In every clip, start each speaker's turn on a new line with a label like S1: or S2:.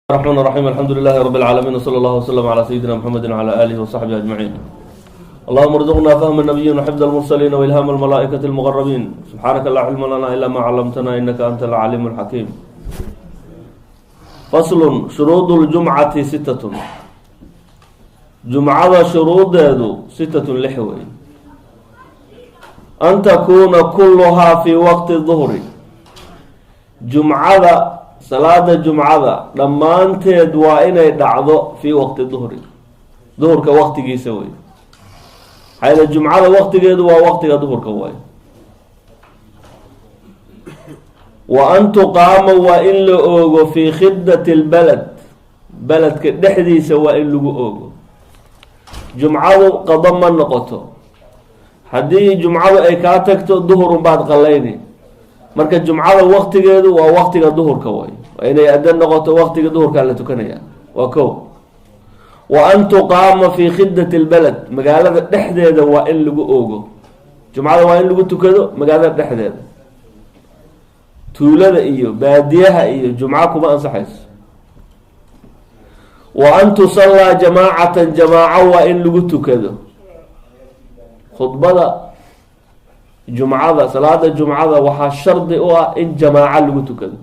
S1: الرحمن الرحيم، الحمد لله رب العالمين، وصلى الله وسلم على سيدنا محمد وعلى آله وصحبه أجمعين. اللهم ارزقنا فهم النبيين وحفظ المرسلين وإلهام الملائكة المقربين. سبحانك لا علم لنا إلا ما علمتنا إنك أنت العليم الحكيم. فصل: شروط الجمعة ستة. Jumcada shuruudeedu ستة, lix wey. أن تكون كلها في وقت الظهر. Jumcada, salaada jumcada dhammaanteed waa inay dhacdo في وقت الظهر, duhurka waqtigiisa wey. Maxaa yeele jumcada waqtigeedu waa waqtiga duhurka waay. وأن تقام, waa in la oogo, في خدة البلد, beledka dhexdiisa waa in lagu oogo. Jumcadu qado ma noqoto. Haddii jumcadu ay kaa tagto, duhurun baad qallayni. Marka jumcada waqtigeedu waa waqtiga duhurka way, waa inay adda noqoto waqtiga duhurkaa la tukanaya. Waa ko. وأن تقام في خدة البلد, magaalada dhexdeeda waa in lagu oogo. Jumcada waa in lagu tukado magaalada dhexdeeda. Tuulada iyo baadiyaha iyo jumco kuma ansaxayso. وأن تصلى جماعة, jamaaco waa in lagu tukado. Khudbada jumcada, salaada jumcada waxaa shardi u ah in jamaaco lagu tukado.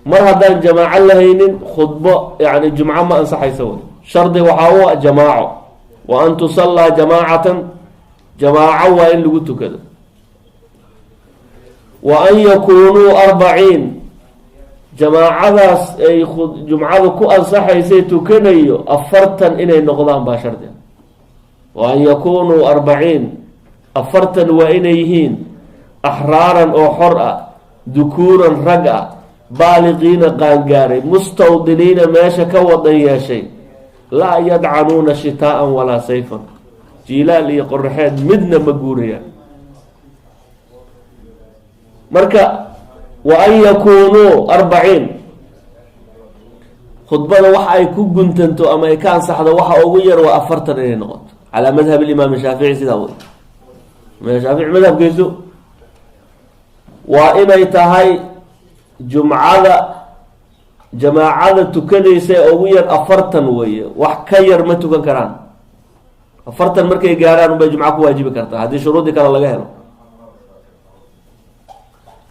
S1: Mar haddaan jamaaco lahaynin, khudbo yani jumco ma ansaxayso wey. Shardi waxaa u ah jamaaco. وأن تصلى جماعة, jamaaco waa in lagu tukado. وأن يكونوا 40, jamaacadaas ay jumcadu ku ansaxaysay tukanayo 40 inay noqdaan baa shardi ah. وأن يكونوا 40, 40 waa inay yihiin, أحرارا, oo xor ah, ذكورا, rag ah, بالغين, qaangaaray, مستوطنين, meesha ka wadan yeeshay, لا يضعنون شتاء ولا صيفا, jiilaal iyo qoraxeed midna ma guurayaan. Marka وأن يكونوا 40, khudbada waxa ay ku guntanto ama ay ka ansaxdo waxa ugu yar waa 40 inay noqoto, calaa مذهب الإمام Shaafici. Sidaa wey Imaam Shaafici madhabkiisu, waa inay tahay jumcada jamaacada tukanaysa ee ugu yar 40 weeye. Wax ka yar ma tukan karaan. 40 markay gaarhaan unbay jumco ku waajibi kartaa, haddii shuruudii kale laga helo.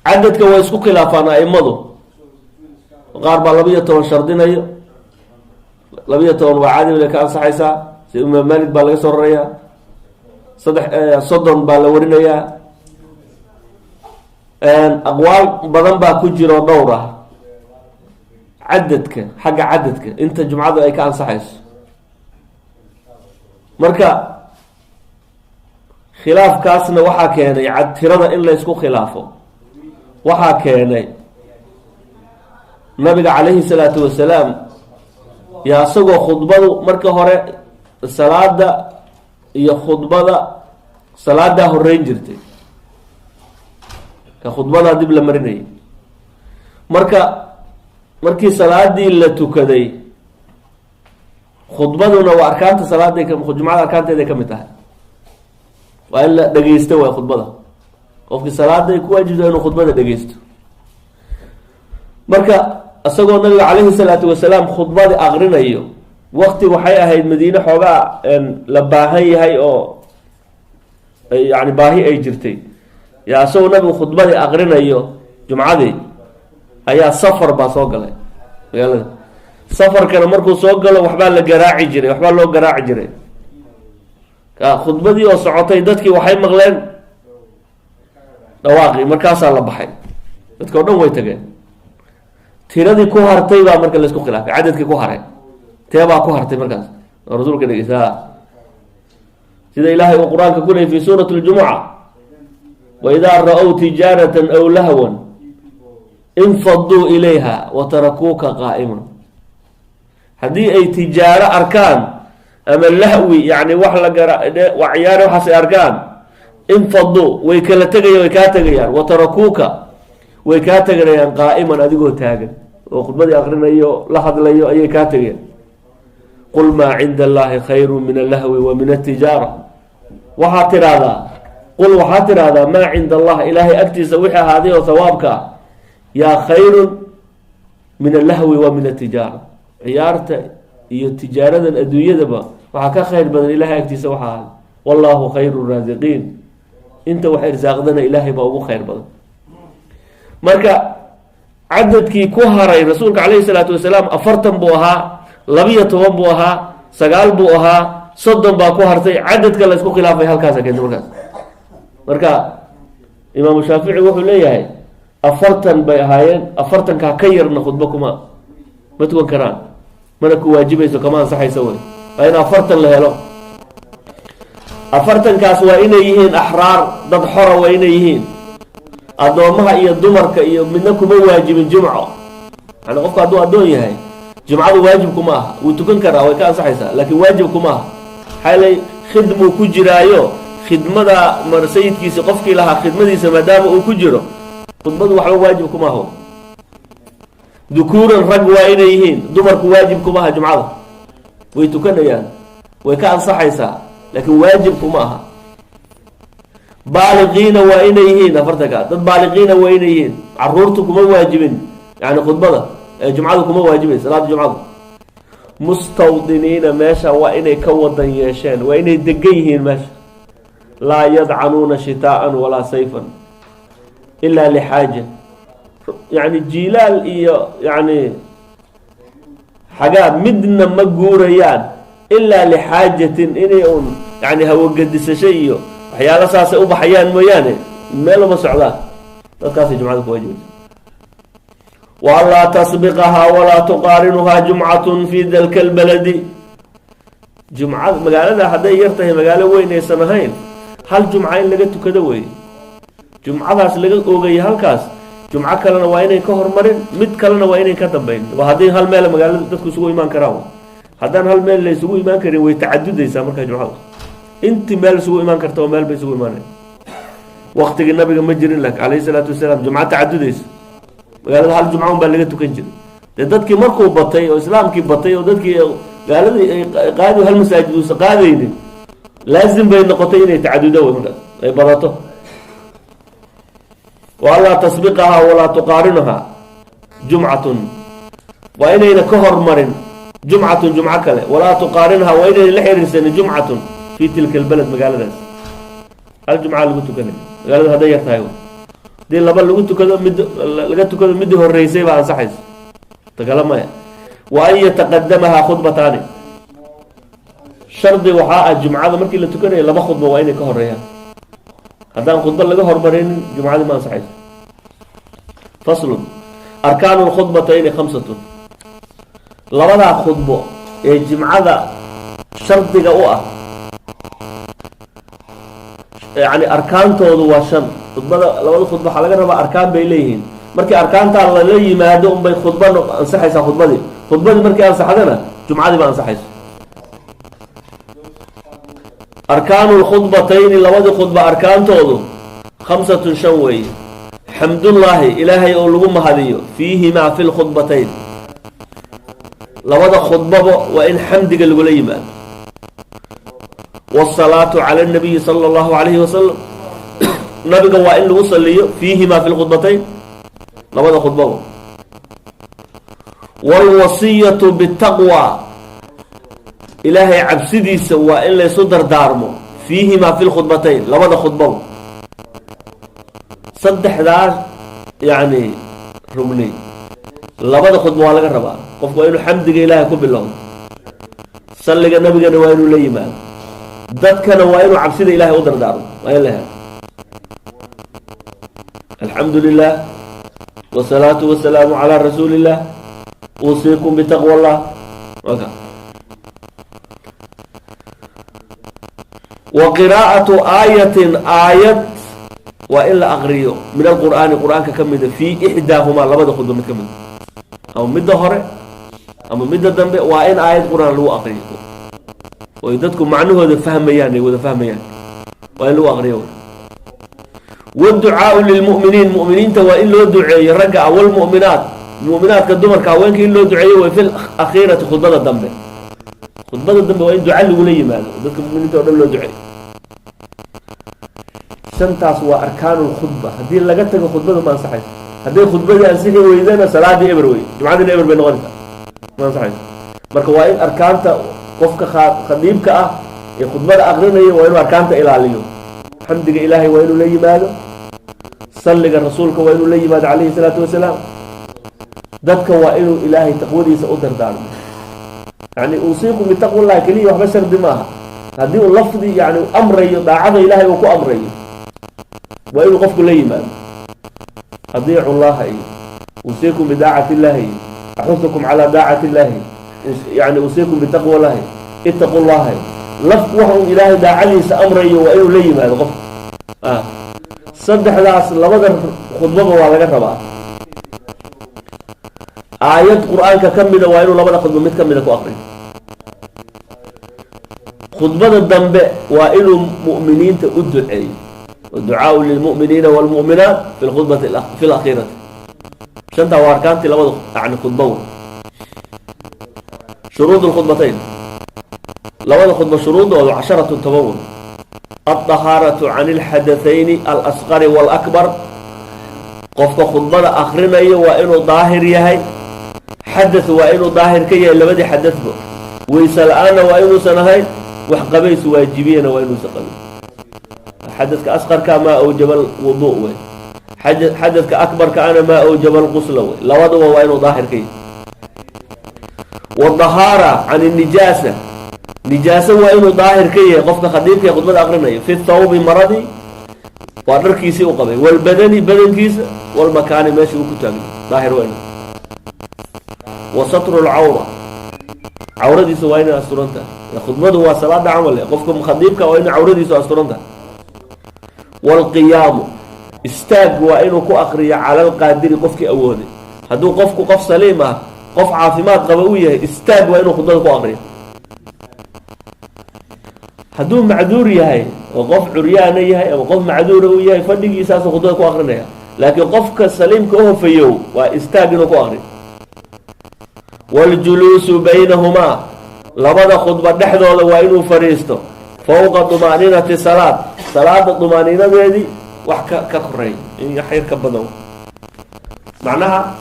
S1: Cadadka way isku khilaafaan aimadu. Qaar baa 12 shardinayo. 12 waa caadi, bay ka ansaxaysaa, sida Imaam Malik baa laga soo rarayaa. Saddex, 30 baa la warinayaa. Aqwaal badan baa ku jiro dhowr ah cadadka, xagga cadadka inta jumcadu ay ka ansaxayso. Marka khilaafkaasna waxaa keenay, tirada in laysku khilaafo waxaa keenay, Nabiga calayhi salaatu wasalaam yaa isagoo khudbadu marka hore salaada iyo khudbada, salaadaa horeyn jirtay, ka khudbadaa dib la marinayay. Marka markii salaadii la tukaday, khudbaduna waa arkaanta salaaday, jumcada arkaanteeday ka mid tahay, waa in la dhegeysto waay khudbada. Qofkii salaaday ku waajibta inuu khudbada dhegeysto. Marka isagoo Nabiga calayhi salaatu wasalaam khudbadii aqrinayo, waqti waxay ahayd Madiine xoogaa la baahan yahay oo yani baahi ay jirtay. Yaa isagoo Nabigu khudbadii aqrinayo jumcadii ayaa safar baa soo galay magaalada. Safarkana markuu soo galo waxbaa la garaaci jiray, waxbaa loo garaaci jiray. Khudbadii oo socotay dadkii waxay maqleen dhawaaqii. Markaasaa la baxay, dadka o dhan way tageen. Tiradii ku hartay baa marka laisku khilaafay, cadadkii ku haray, teebaa ku hartay markaas oo Rasuulka dhegeysa. Sida Ilaahay uu Qur-aanka ku leeyay fi سورة الجمعة: وإذا رأوا تجارة أو لهوا انفضوا إليها وتركوك قائما. Haddii ay tijaaro arkaan ama lahwi, yani wax la gara ciyaar, waxaas ay arkaan, انفضوا, way kala tegaya, way kaa tegayaan, وتركوك, way kaa teganayaan, قائما, adigoo taagan oo khudbadii aqrinayo, la hadlayo ayay kaa tegayaan. قل ما عند الله خير من اللهو ومن التجارة. Waxaad tidhaahdaa, قل, waxaad tidhaahdaa, ما عند الله, Ilaahay agtiisa wixii ahaaday oo hawaabka ah yaa خير. Min allahwi wa min atijaara, ciyaarta iyo tijaaradan adduunyadaba waxaa ka khayr badan Ilahay agtiisa waxa ahay. Wallahu khayru raasiqiin, inta wax irsaaqdana Ilaahay baa ugu khayr badan. Marka cadadkii ku haray rasuulka calayhi salaatu wasalaam 40 buu ahaa, 12 buu ahaa, 9 buu ahaa, 30 baa ku hartay. Cadadka la isku khilaafay halkaasa keentay markaas. Marka Imaamu Shaafici wuxuu leeyahay 40 bay ahaayeen, 40-kaa ka yarna khudbo kuma ma tukan karaan, mana ku waajibayso, kama ansaxayso. Wey waa in 40 la helo. 40-kaas waa inay yihiin axraar, dad xora waa inay yihiin. Addoommaha iyo dumarka iyo midna kuma waajibin jumco. Yani qofku hadduu addoon yahay, jumcadu waajib kuma aha. Wuu tukan karaa, way ka ansaxaysaa, laakiin waajib kuma aha. Maxaa yeelay khidmuu ku jiraayo, khidmada mar sayidkiisa qofkii lahaa khidmadiisa maadaama uu ku jiro, khudbadu waxba waajib kuma aho. Dukuuran, rag waa inay yihiin. Dumarku waajib kuma aha jumcada. Way tukanayaan, way ka ansaxaysaa, laakiin waajib kuma aha. Baaliqiina waa inay yihiin 40-ka, dad baaliqiina waa inay yihiin. Caruurtu kuma waajibin, yani khudbada jumcadu kuma waajibay, salaada jumcadu. Mustawdiniina, meesha waa inay ka wadan yeesheen, waa inay degan yihiin meesha. Laa yadcanuuna shitaa'an walaa sayfan ilaa lixaaja. Yani jiilaal iyo yani xagaa midna ma guurayaan ilaa lixaajatin, inay un yani hawagedisasho iyo waxyaalo saasay u baxayaan mooyaane, meel uma socdaan. Dadkaasay jumcada ku waajibaysa. Wa an laa tasbiqahaa walaa tuqaarinuhaa jumcatun fi dalka lbaladi. Jumcad magaalada hadday yar tahay, magaalo weyn aysan ahayn, hal jumca in laga tukado weeye. Jumcadaas laga oogaya halkaas, jumco kalena waa inay ka hormarin, mid kalena waa inay ka dambayn. Waa haddii hal meel magaalada dadku isugu imaan karaan. Haddaan hal meel la isugu imaan karin, way tacadudaysaa. Markaa jumcadu intii meel isugu imaan karta oo meel bay isugu imaanaya. Waktigii nabiga ma jirin laakin calayhi salaatu wasalaam jumco tacadudaysa. Magaalada hal jumco un baa laga tukan jiray. Dee dadkii markuu batay oo islaamkii batay oo dadkii gaaladii ay qaadi hal masaajid uusa qaadaynin, laazim bay noqotay inay tacadudo wey, markaas ay badato. Wa anlaa tasbiqahaa walaa tuqaarinuhaa jumcatun, waa inayna ka hormarin jumcatun jumco kale. Walaa tuqaarinhaa, waa inayna la xiriirsanin jumcatun fi tilka albaled, magaaladaas hal jumca lagu tukanay. Magaalada hadday yar tahay, hadii laba lagu tukado, mid laga tukado, midii horeysay baa ansaxaysa, ta kale maya. Wa an yataqadamahaa khudbataani, shardi waxaa ah jumcada markii la tukanayo laba khudba waa inay ka horeeyaan. Haddaan khudba laga hormarinin, jumcadii ma ansaxayso. Faslun: arkaanu lkhudbatayni khamsatun. Labadaa khudbo ee jimcada shardiga u ah, yani arkaantoodu waa shan. Khudbada, labada khudba waxaa laga rabaa arkaan bay leeyihiin. Markii arkaantaa lala yimaado unbay khudba ansaxaysaa. Khudbadii markii ansaxdana, jumcadii ba ansaxayso. Arkaanu lkhudbatayni, labadii khudba arkaantoodu, khamsatun, shan weeye. Xamdullaahi, Ilaahay oo lagu mahadiyo, fiihimaa, fi lkhudbatayn, labada khudbaba waa in xamdiga lagula yimaado. Wsalaatu cala nabiyi sala allahu alayhi wasalam, nabiga waa in lagu saliyo, fiihimaa, fi lkhudbatayn, labada khudbaba. Waalwasiyatu bitaqwa, Ilaahay cabsidiisa waa in laysu dardaarmo, fiihimaa, fi lkhudbatayn, labada khudbaba. Saddexdaas yacni rugni labada khudba waa laga rabaa. Qofku waa inuu xamdiga Ilaahay ku bilowdo, salliga nabigana waa inuu la yimaado, dadkana waa inuu cabsida Ilahay u dardaarmo. Waa in la helo alxamdu lilah wasalaatu wasalaamu calaa rasuuli illah, uusiikum bitaqwa allah. Waka wa qiraa'atu aayatin, aayad waa in la aqriyo, min alqur'aani, qur-aanka ka mida, fii ixdaahumaa, labada khudba mid ka mida, ama midda hore ama midda dambe, waa in aayad qur-aan lagu aqriyo oy dadku macnahooda fahmayaan, ay wada fahmayaan, waa in lagu aqriyo. Wاducaau lilmu'miniin, mu'miniinta waa in loo duceeyo, ragga ah, wlmu'minaat, mu'minaadka dumarka, haweenka in loo duceeyo way, fi akhiirati, khudbada dambe. Khudbada dambe waa in duca lagula yimaado, dadka muminiinta o dhan loo duceeyo. Shantaas waa arkaanu lkhudba. Haddii laga tago, khudbada ma ansaxayso. Hadday khudbadii ansixi weydana, salaadii eber wey, jumcadiina eber bay noqonaysaa, ma ansaxayso. Marka waa in arkaanta qofka khadiibka ah ee khudbada aqrinaya waa inuu arkaanta ilaaliyo. Xamdiga Ilaahay waa inuu la yimaado, salliga Rasuulka waa inuu la yimaado calayhi salaatu wasalaam. Dadka waa inuu Ilaahay taqwadiisa u dardaarmo. Yani "uusiikum bitaqwa llahi" keliya waxba shardi maaha. Haddii uu lafdi yani amrayo, daacada Ilaahay uu ku amrayo, waa inuu qofku la yimaado. "Adiicu llaha" iyo "uusiikum bidaacati illahi" iyo "axusukum calaa daacati illahi", yani "uusiikum bitaqwa llahi", "ittaqu llaha", laf waxa uu Ilaahay daacadiisa amrayo waa inuu la yimaado qofku. Saddexdaas labada khudbaba waa laga rabaa. Aayad Qur-aanka ka mida waa inuu labada khudbo mid ka mida ku aqriyo. Khudbada dambe waa inuu mu'miniinta u duceeyo, ducaau lilmu'miniina wاlmu'minaat fi lkhudbati fi lakhirati. Shantaa waa arkaantii labada yani khudbo wey. Shuruud lkhudbatayn, labada khudba shuruudoodu, 10, 10 wey. Alطahaaratu can ilxadathayni alasqari wاlakbar. Qofka khudbada akrinayo waa inuu daahir yahay, xadath waa inuu daahir ka yahay, labadii xadathba. Weyse la-aanna waa inuusan ahayn, wax qabays waajibiyana waa inuusan qabin. Xadadka asqarka maa awjaba alwudu wey, xadadka akbarka ana maa awjaba alqusla wey. Labaduba waa inuu daahir ka yahay. Wadahaara can nijaasa, nijaaso waa inuu daahir ka yahay qofka khadiibka ee khudbada aqrinayo. Fi thawbi, maradii waa dharkiisii u qabay, walbadani, badankiisa, walmakaani, meeshii uu ku taagay daahir waa inu. Wa satru lcawra, cawradiisa waa inay asturan tahay. Khudbadu waa salaada camal, qofka khadiibka waa inay cawradiisu asturan tahay. Waalqiyaamu, istaag waa inuu ku akriyo, cala alqaadiri, qofkii awooday. Hadduu qofku qof saliim ah, qof caafimaad qaba uu yahay, istaag waa inuu khudbada ku akriyo. Hadduu macduur yahay oo qof curyaana yahay ama qof macduura uu yahay, fadhigiisaasuu khudbada ku akrinaya. Laakiin qofka saliimka uhofayow waa istaag inuu ku akriyo. Waljuluusu baynahumaa, labada khudba dhexdooda waa inuu fadhiisto, fowqa dumaaninati salaad, salaada dumaaniinadeedii wax ka koreey, in xayr ka badan. Macnaha,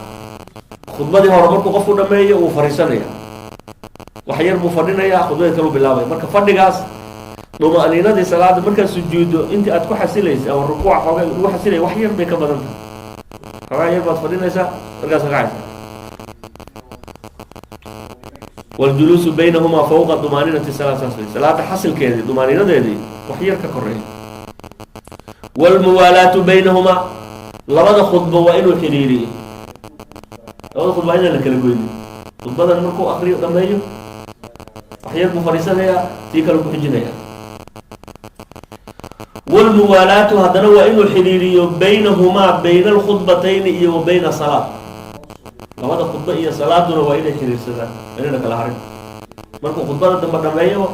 S1: khudbadii hore markuu qofku dhameeyo wuu fadhiisanaya, wax yar buu fadhinayaa, khudbadii kalu bilaabay. Marka fadhigaas dumaniinadii salaada markaad sujuuddo intii aad ku xasilaysa ama rukuuca xooga lagu xasilaya, wax yar bay ka badan tahay. Xoogaa yar baad fadhinaysaa, markaas kacaysa. Waljuluusu baynahumaa fawqa dumaaninati salaad, saas wey, salaada xasilkeedii, dumaaniinadeedii wax yar ka koreeya. Waalmuwaalaatu baynahumaa, labada khudbo waa inuu xiriiriyo. Labada khudba inaan la kala goynin. Khudbadan markuu akriyo, dhameeyo, wax yar buu fadhiisanayaa, tii kale ku xijinaya. Wlmuwaalaatu haddana waa inuu xiriiriyo, baynahumaa, bayna alkhudbatayni iyo wa bayna salaad, labada khudba iyo salaaduna waa inay xiriirsadaan, waa inayna kala harin. Markuu khudbada dambe dhameeyo,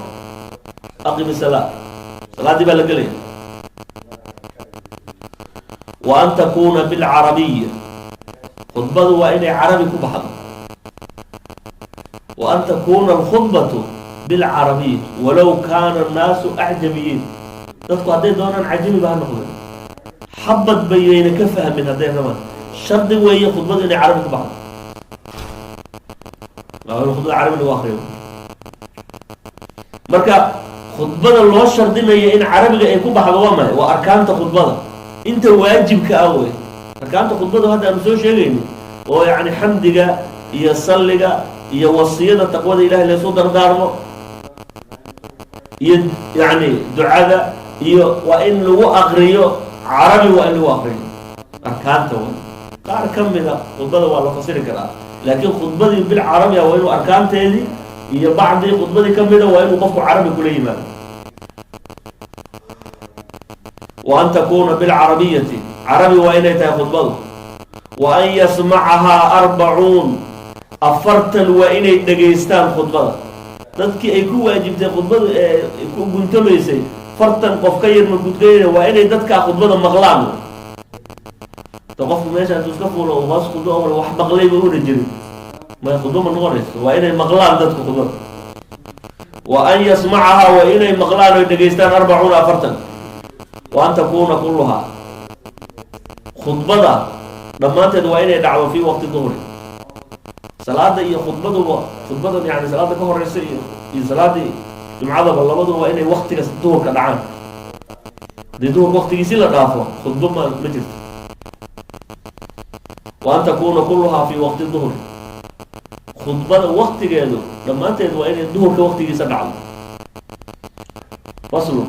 S1: aqimi salaa, salaaddii baa la gelaya. Wa an takuuna bilcarabiya, khudbadu waa inay carabi ku baxdo. Wa an takuuna alkhudbatu bilcarabiya walow kaana annaasu acjamiyiin. Dadku hadday doonaan cajamiba ha noqdeen, xabad bayayna ka fahmin hadday rabaan, shardi weeye khudbadu inay carabi ku baxdo. Waa in khudbada carabi lagu akriyo. Marka khudbada loo shardinayo in carabiga ay ku baxdo waa maxay? Waa arkaanta khudbada, inta waajibka ah wey. Arkaanta khudbada hadda aanu soo sheegayno oo yacni xamdiga iyo salliga iyo wasiyada taqwada Ilahay laysu dardaarmo iyo yacni ducada iyo waa in lagu aqriyo carabi, waa in lagu aqriyo arkaanta. Wa qaar ka mida khudbada waa la fasiri karaa, laakiin khudbadii bilcarabiya waa inuu arkaanteedii iyo bacdii khudbadii ka mida waa inuu qofku carabi kula yimaado. Wa an takuuna bilcarabiyati, carabi waa inay tahay khudbadu. Wa an yasmacahaa 40, 40 waa inay dhegaystaan khudbada. Dadkii ay ku waajibtay khudbadu ee ku guntamaysay, 40 qof ka yar ma gudgayna, waa inay dadkaa khudbada maqlaan. Ta qofku meesha intuu iska fuulo hoos khudbo wax maqlayba una jirin, may khudbo ma noqonayso. Waa inay maqlaan dadku khudbada. Wa an yasmacahaa, waa inay maqlaan oy dhegaystaan, 40, 40. Wa an takuuna kulluhaa, khudbada Dhammaanteed waa inay dhacdo fii waqti duhri. Salaada iyo khudbaduba, khudbadan yani salaada ka horeysa iyo salaadii jumcadaba, labaduba waa inay waktiga duhurka dhacaan. Hadii duhurka waktigiisi la dhaafo, khudbo ma jirto. Wa an takuna kulluhaa fii waqti duhri, khudbada waktigeedu dhammaanteed waa inay duhurka waktigiisa dhacdo. Faslu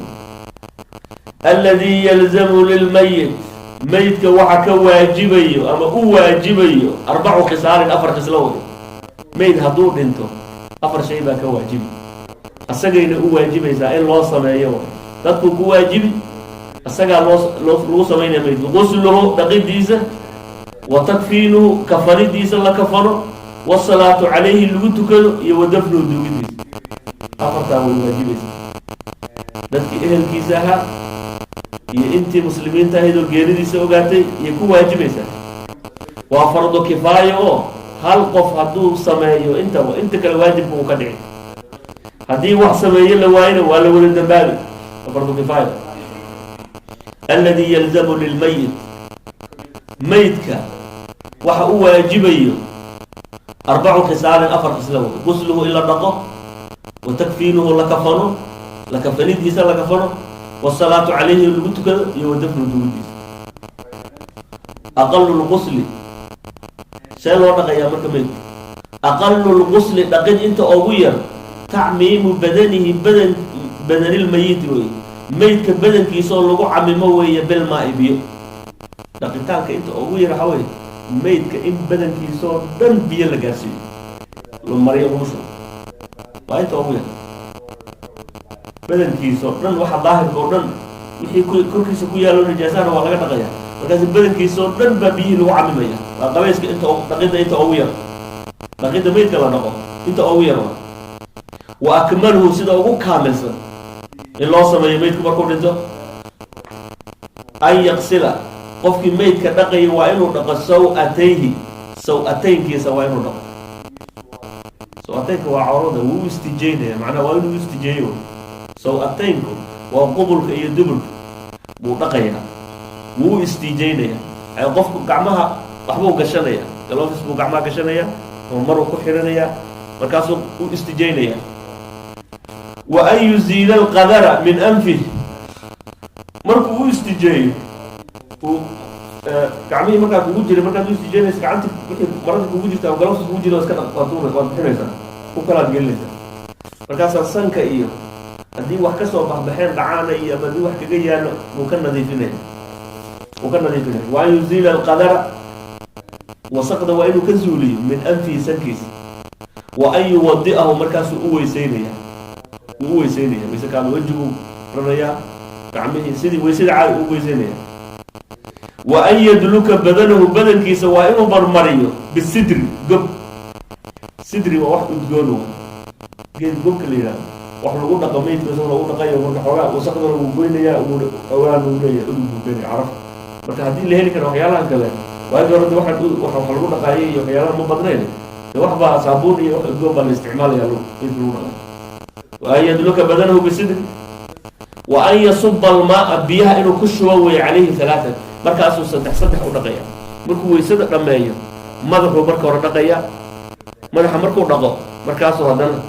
S1: alladii yalzamu lilmayit, meydka waxa ka waajibayo ama u waajibayo, arbacu khisaalin, afar khislo wey. Meyd hadduu dhinto, afar shay baa ka waajibi, asagayna u waajibaysaa in loo sameeyo. Way dadku ku waajibi, isagaa loo lagu samaynaya meydka: gusluhu, dhaqidiisa, wa takfiinuhu, kafanidiisa la kafano, wasalaatu calayhi, lagu tukado, iyo wa dafnuhu, duugidiisa. Afartaa way waajibaysaa dadkii ehelkiisa ahaa iyo intii muslimiinta ahayd oo geeridiisa ogaatay iyo ku waajibaysaa. Waa fardu kifaaya oo hal qof hadduu sameeyo, intaba inta kale waajibka uu ka dhici. Haddii wax sameeye la waayona, waa la wada dambaabi. Waa fardu kifaaya. Alladii yalzamu lilmayit, maydka waxa u waajibayo, arbacu khisaalin, afar khisla wey: gusluhu, in la dhaqo, wa takfiinuhu, la kafano, la kafanidiisa la kafano, wasalaatu calayhi, lagu tukado, iyo wa dafnu, duugidiisa. Aqalu lgusli, see loo dhaqayaa marka maydka? Aqalu lgusli, dhaqid inta ugu yar, tacmiimu badanihi, badan badanilmayiti wey, maydka badankiisa oo lagu camimo weeye, bilmaai, biyo. Dhaqitaanka inta ugu yar waxaa weye maydka in badankiisa oo dhan biyo la gaarsiiyo, la mariyo, lagu shubo, waa inta ugu yar. Badankiisa oo dhan, waxa daahirka oo dhan, wixii korkiisa ku yaallo nijaasahana waa laga dhaqaya. Markaas badankiisa oo dhan baa biyihii lagu camimaya. Waa qabayska inta, dhaqidda inta ugu yar, dhaqidda maydka la dhaqo inta ugu yar. Waa wa akmaluhu, sida ugu kaamilsan in loo sameeyo maydku markuu dhinto, an yaqsila, qofkii maydka dhaqaya waa inuu dhaqo, saw-atayhi, saw-ataynkiisa waa inuu dhaqo. Saw-ataynka waa cawrada, wuu u istijeynaya, macnaha waa inuu istijeeyo. Saw-ataynku waa qubulka iyo dubulka buu dhaqayaa, wuu u istiijeynaya. Qofku gacmaha waxbuu gashanaya, gloves buu gacmaha gashanaya oo maruu ku xiranayaa, markaasuu u istijeynaya. Wa an yuziila alqadara min anfih, markuu u istijeeyo, uu gacmihii markaa kugu jiray, markaad u istijeynaysa, gacanti wixii marada kugu jirta, gloves kugu jira, iska dhaq, waad tuura, waad bixinaysaa, ku kalaad gelinaysaa. Markaasaa sanka iyo haddii wax kasoo baxbaxeen dhacaana iyo ama haddii wax kaga yaallo, wuu ka nadiifinaya, wuu ka nadiifinaya. Wa an yuziila alqadara, wasaqda waa inuu ka zuuliyo, min anfihi, sankiisa. Wa an yuwadi'ahu, markaasuu u weyseynaya, wuu u weyseynaya, weyse kaama, wejiguu rarayaa, gacmihii, sidii weysada caadi u weyseynaya. Wa an yadluka badanahu, badankiisa waa inuu marmariyo, bisidri, gob. Sidri waa wax udgoon, wa geed gobka la yihahdo, wax lagu dhaqo meydka, isagoo lagu dhaqayo. Marka xoogaa wasaqdana wuu goynayaa, wuu xoogaan uu leeyahay, udug buu keenaya, caraf. Marka haddii la heli karo waxyaalahan kale, waagi hore de waxaan wax lagu dhaqaayay iyo waxyaalaha ma badnayn, de wax baa saabuun iyo wax udgoon baa la isticmaalaya meydka lagu dhaqayo. Wa an yadluka badanahu bisidri, wa an yasuba almaaa, biyaha inuu ku shubo weeye, calayhi halaatan, markaasuu saddex saddex u dhaqaya. Markuu weysada dhammeeyo, madaxuu marka hore dhaqaya. Madaxa markuu dhaqo, markaasuu haddana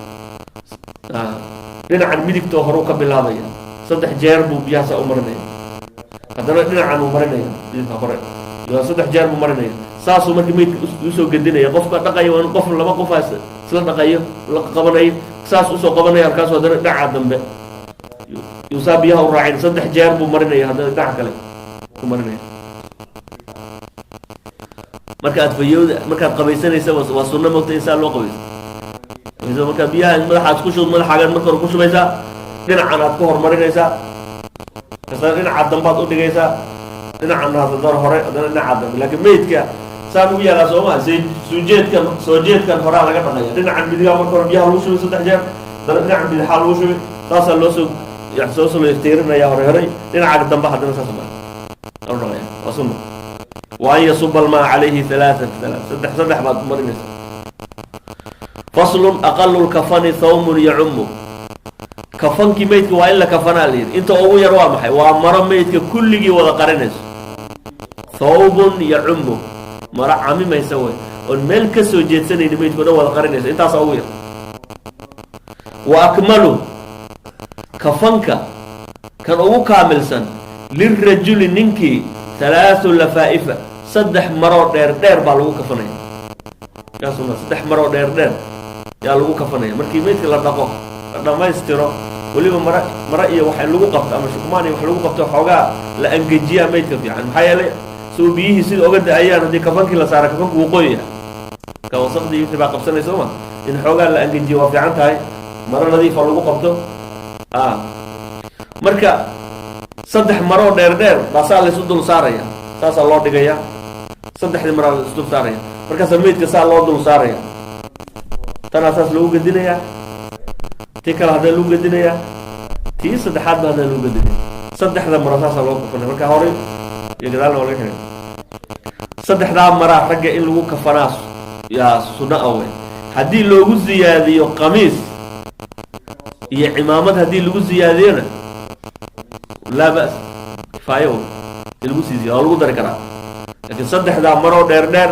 S1: dhinacan midigtoo horuu ka bilaabaya, saddex jeer buu biyahaasa u marinaya. Haddana dhinacan uu marinaya, dhinaca hore saddex jeer buu marinaya. Saasuu marka meydka usoo gedinaya. Qofka dhaqaya waa in qof, laba qofaas isla dhaqayo, la qabanayo, saas usoo qabanaya. Halkaasu haddana dhinaca dambe yuusaa biyaha u raacin, saddex jeer buu marinaya, haddana dhinaca kale ku marinaya. Markaad fayowda, markaad qabaysanaysa, waa sunno mogta in saa loo qabayso. Markaa biyaha madaxaad ku shub, madaxaagaad marka hore ku shubaysaa, dhinacan aad ku horumarinaysaa, kasana dhinaca dambaad udhigaysaa, dhinacan haddana hore, haddana dhinaca dambe. Laakiin meydka saan u yaalaa sooma, sujeedkan, soo jeedkan horaa laga dhaqaya. Dhinacan midigaa marka hore biyaha lagu shubay saddex jeer, haddana dhinacan bidixaa lagu shubay, saasaa loo soo soo tiirinaya hore horay. Dhinaca dambe haddana saas baa dhaqaya, waa sunna. Wa an yasuba almaa calayhi halaatan halaat, saddex saddex baad marinaysaa. Faslun aqalu lkafani thawmun yacumu, kafankii meydka waa in la kafanaa la yidhi. Inta ugu yar waa maxay? Waa maro meydka kulligii wada qarinayso. Thawbun yacumu. Maro camimaysa wey, oon meel ka soo jeedsanayni, meydka o dhan wada qarinaysa, intaasaa ugu yar. Wa akmalu, kafanka kan ugu kaamilsan, lirajuli ninkii, halaathu lafaa'ifa, 3 maroo dheer dheer baa lagu kafanaya. Kaasuna 3 maroo dheer dheer yaa lagu kafanaya markii meydka la dhaqo, la dhammaystiro. Weliba mara mara iyo waxa lagu qabto ama shukmaan iyo wax lagu qabto, xoogaa la angejiyaa meydka fiican. Maxaa yeelay, soo biyihii sida oga da-ayaan haddii kafankii la saara, kafanku wuu qoyaya, ka wasaqdii wixii baa qabsanaysa sooma. In xoogaa la angejiyo waa fiican tahay, maro nadiifa lagu qabto. Marka 3 maroo dheer dheer baa saa laysu dul saaraya, saasaa loo dhigaya. 3dii maraa la isu dul saaraya, markaasaa meydka saa loo dul saaraya. Tanaa saas lagu gedinayaa, tii kale haddana lagu gedinayaa, tii saddexaad ba haddana lagu gedinaya. 3da maro saasaa loo kafanaya. Marka horey iyo gadaalna waa laga xidhay. 3daa maraa ragga in lagu kafanaa yaa sunno ah wey. Haddii loogu ziyaadiyo qamiis iyo cimaamad, haddii lagu ziyaadiyona, laa ba's, kifaayo wey. In lagu sii ziyaado waa lagu dari karaa, laakiin 3daa maroo dheer dheer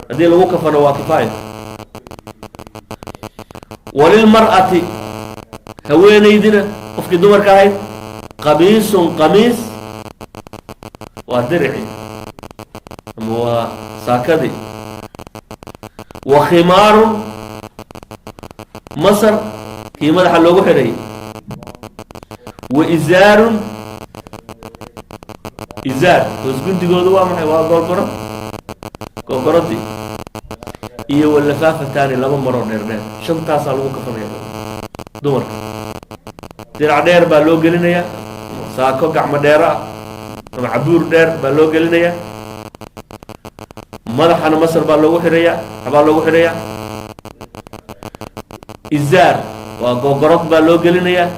S1: haddii lagu kafano waa kifaayo. Walilmar'ati, haweenaydina, qofkii dumarka ahayd, qamiisun, qamiis waa dirici ama waa saakadii, wa khimaarun, masar kii madaxa loogu xidhay, wa izaarun, izaar hoos gundigoodu waa maxay? Waa goorgoro, goorgoradii, iyo walafaafataani, 2 maroo dheer dheer. 5taasaa lagu kafanaya dumarka. Dirac dheer baa loo gelinayaa, saako gacmo dheero ah ama cabuur dheer baa loo gelinayaa, madaxana masar baa loogu xidhayaa, waxbaa loogu xidhayaa, izaar waa googorod baa loo gelinayaa.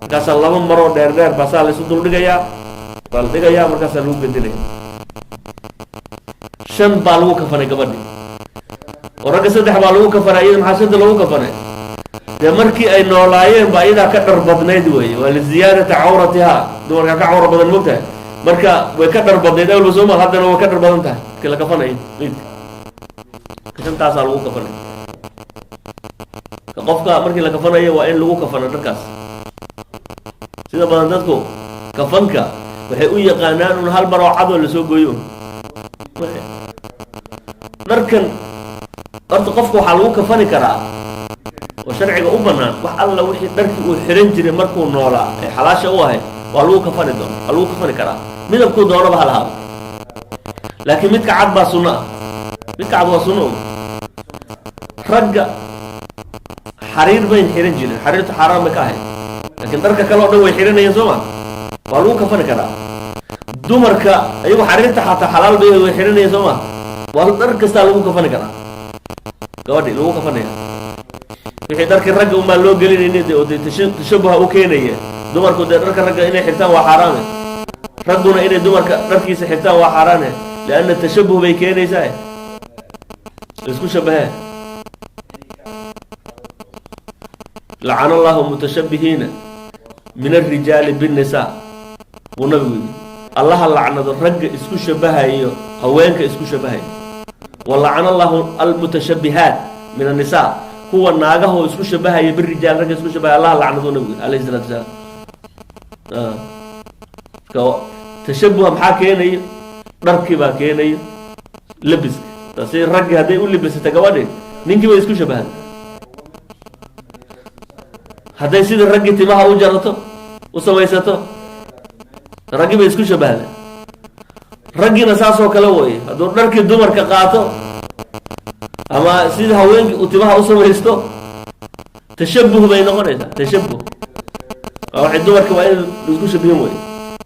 S1: Markaasaa 2 maroo dheer dheer baa saa laysu dul dhigayaa, baa la dhigayaa, markaasaa lagu gedinaya. 5 baa lagu kafanay gabadhi, oo ragga 3 baa lagu kafanay, iyada maxaa 5ta lagu kafanay? Dee markii ay noolaayeen baa iyadaa ka dhar badnayd wey, waa liziyaadati cawratihaa. Dumarkaa ka cawra badan, mogtahay? Marka way ka dhar badnayd awalba, sooma? Haddana way ka dhar badan tahay markii la kafanayo meydka. 5taasaa lagu kafanay. Qofka markii la kafanayo waa in lagu kafano dharkaas. Sida badan dadku kafanka waxay u yaqaanaan un hal mar oo cadoo lasoo gooyo. Dharkan horta qofka waxaa lagu kafani karaa oo sharciga u banaan wax alla wixii dharkii uu xiran jiray markuu noolaa ee xalaasha u ahayd, waa lagu kafani doona, waa lagu kafani karaa, midabkuu doonaba ha lahaado. Laakiin midka cad baa sunno ah, midka cad waa sunno. Ragga xariir bayn xiran jirin, xariirtu xaaraan bay ka ahayd, laakiin dharka kale o dhan way xiranayeen, soo ma? Waa lagu kafani karaa. Dumarka iyagu xariirta xataa xalaal bay, way xiranayeen, soo ma? Waa dhar kastaa lagu kafani karaa gabadhi lagu kafanaya. Wixii dharkii ragga unbaan loo gelinayni de, oo dee tashabuha u keenaya. Dumarku dee dharka ragga inay xirtaan waa xaaraame, ragguna inay dumarka dharkiisa xirtaan waa xaaraane, lianna tashabuh bay keenaysaa, isku shabahee. Lacana allahu mutashabihiina min alrijaali binnisaa buu nabigu yidhi. Allaha lacnado ragga isku shabahayo haweenka isku shabahayo. Wa lacana allahu almutashabihaat min annisaa, kuwa naagahoo isku shabahaya birijaal, ragga isku shabahaya allaha lacnado, nabigu yidhi alayhi salatu wasalaam. Marka tashabuha maxaa keenayo? Dharkii baa keenayo, labiska. Taasi raggii hadday u libisata gabadhi, ninkii bay isku shabahday. Hadday sidii raggii timaha u jarato, u samaysato, raggii bay isku shabahday. Raggiina saasoo kale way, hadduu dharkii dumarka qaato ama sidii haweenkii uu timaha u samaysto, tashabuh bay noqonaysaa. Tashabuh waa waxay dumarka waa in laisku shabihin wey,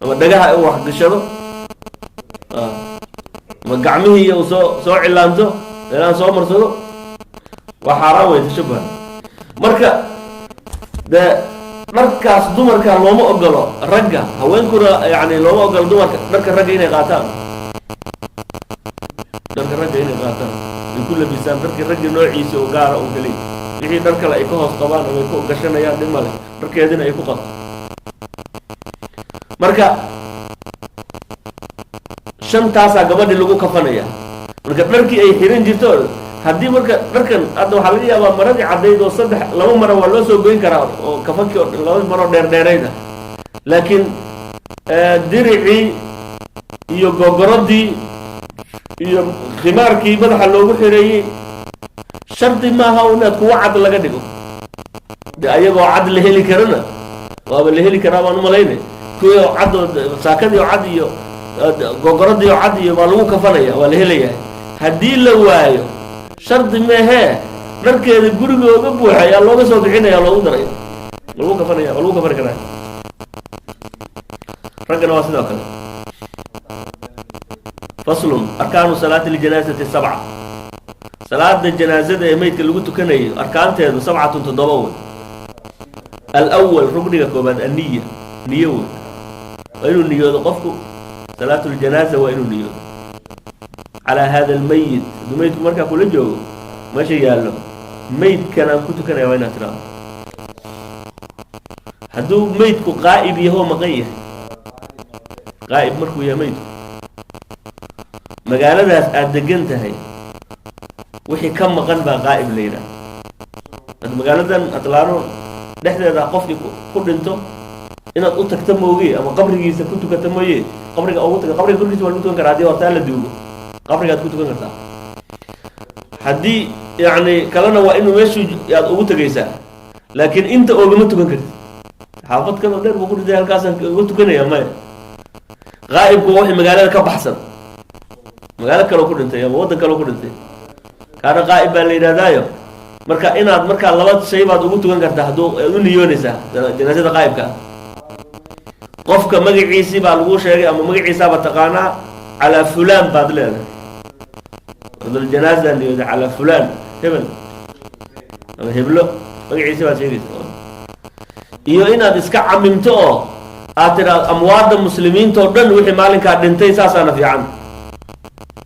S1: ama dhagaha uu wax gashado, ama gacmihii uu soo cilaanto, meelaan soo marsado, waa xaaraan wey tashabuha. Marka dee dharkaas dumarka looma ogolo ragga, haweenkuna yani looma ogolo dumarka dharka ragga inay qaataan, dharka ragga inay qaataan, ay ku labisaan dharkii ragga noociisa oo gaara oo keliya. Wixii dhar kale ay ka hoos qabaan ama ay ku gashanayaan dhib male, dharkeedina ay ku qabto. Marka Shantaasaa gabadhi lagu kafanaya. Marka dharkii ay xiran jirto, haddii marka dharkan hadda waxaa laga yaabaa maradii caddayd oo saddex laba maro waa loo soo goyn karaa, oo kafankii oo laba maroo dheerdheerayda, laakiin diricii iyo gogoradii iyo khimaarkii madaxa loogu xireeyey shardi maaha inaad kuwa cad laga dhigo. De ayagoo cad la heli karana waaba la heli karaa baan umalaynay. Kuwii oo cad oo saakadii oo cad iyo gogoradii oo cad iyo waa lagu kafanaya, waa la helayaa. Haddii la waayo shardi meehee, dharkeeda gurigooga buuxa ayaa looga soo bixinaya, loogu daray, lagu kafanaya, waa lagu kafani karaa. Raggana waa sidoo kale. Faslun: arkaanu salaati ljanaasati sabca. Salaada janaasada ee meydka lagu tukanayo arkaanteedu sabcatun, toddoba wey. Alwal, rugniga koobaad, anniya, niyo wey. Waa inuu niyoodo qofku salaatu ljanaasa, waa inuu niyoodo calaa hada almayit. Hadduu meydku markaa kula joogo, meesha yaallo, meydkan aan ku tukanaya, waa inaad tiraado. Hadduu meydku qaa'ib yahoo maqan yahay, qaa'ib markuu yahay meydku, magaaladaas aada degan tahay wixii ka maqan baa qaa'ib la yidhaha. Hadda magaaladan Atlaano dhexdeeda qofkii ku dhinto, inaad u tagta mooge ama qabrigiisa ku tukata mooye, qabriga ugu taga, qabriga korkiisa waa lagu tukan karaa. Haddii hortaa la duugo, qabrigaad ku tukan kartaa. Haddii yacni kalena waa inuu meeshuu aad ugu tegaysaa, laakiin inta oogama tukan kartid. Xaafad kaloo dheer buu ku dhintay, halkaasaan uga tukanaya, maya. Qaa'ibku waa wixii magaalada ka baxsan, magaalo kaloo ku dhintay ama waddan kaloo ku dhintay, kaana qaa'ib baa la yidhahdaayo. Marka inaad markaa laba shay baad ugu tukan kartaa. Hadduu aad u niyoonaysaa janaasada qaa'ibka ah, qofka magaciisii baa lagu sheegay ama magaciisaaba taqaanaa, calaa fulaan baad leedahay. Janaaza niyooda calaa fulaan, hebel ama heblo, magaciisi baad sheegaysa. Iyo inaad iska camimto oo aad tidhaado amwaadda muslimiinta oo dhan wixii maalinkaa dhintay, saasaana fiican.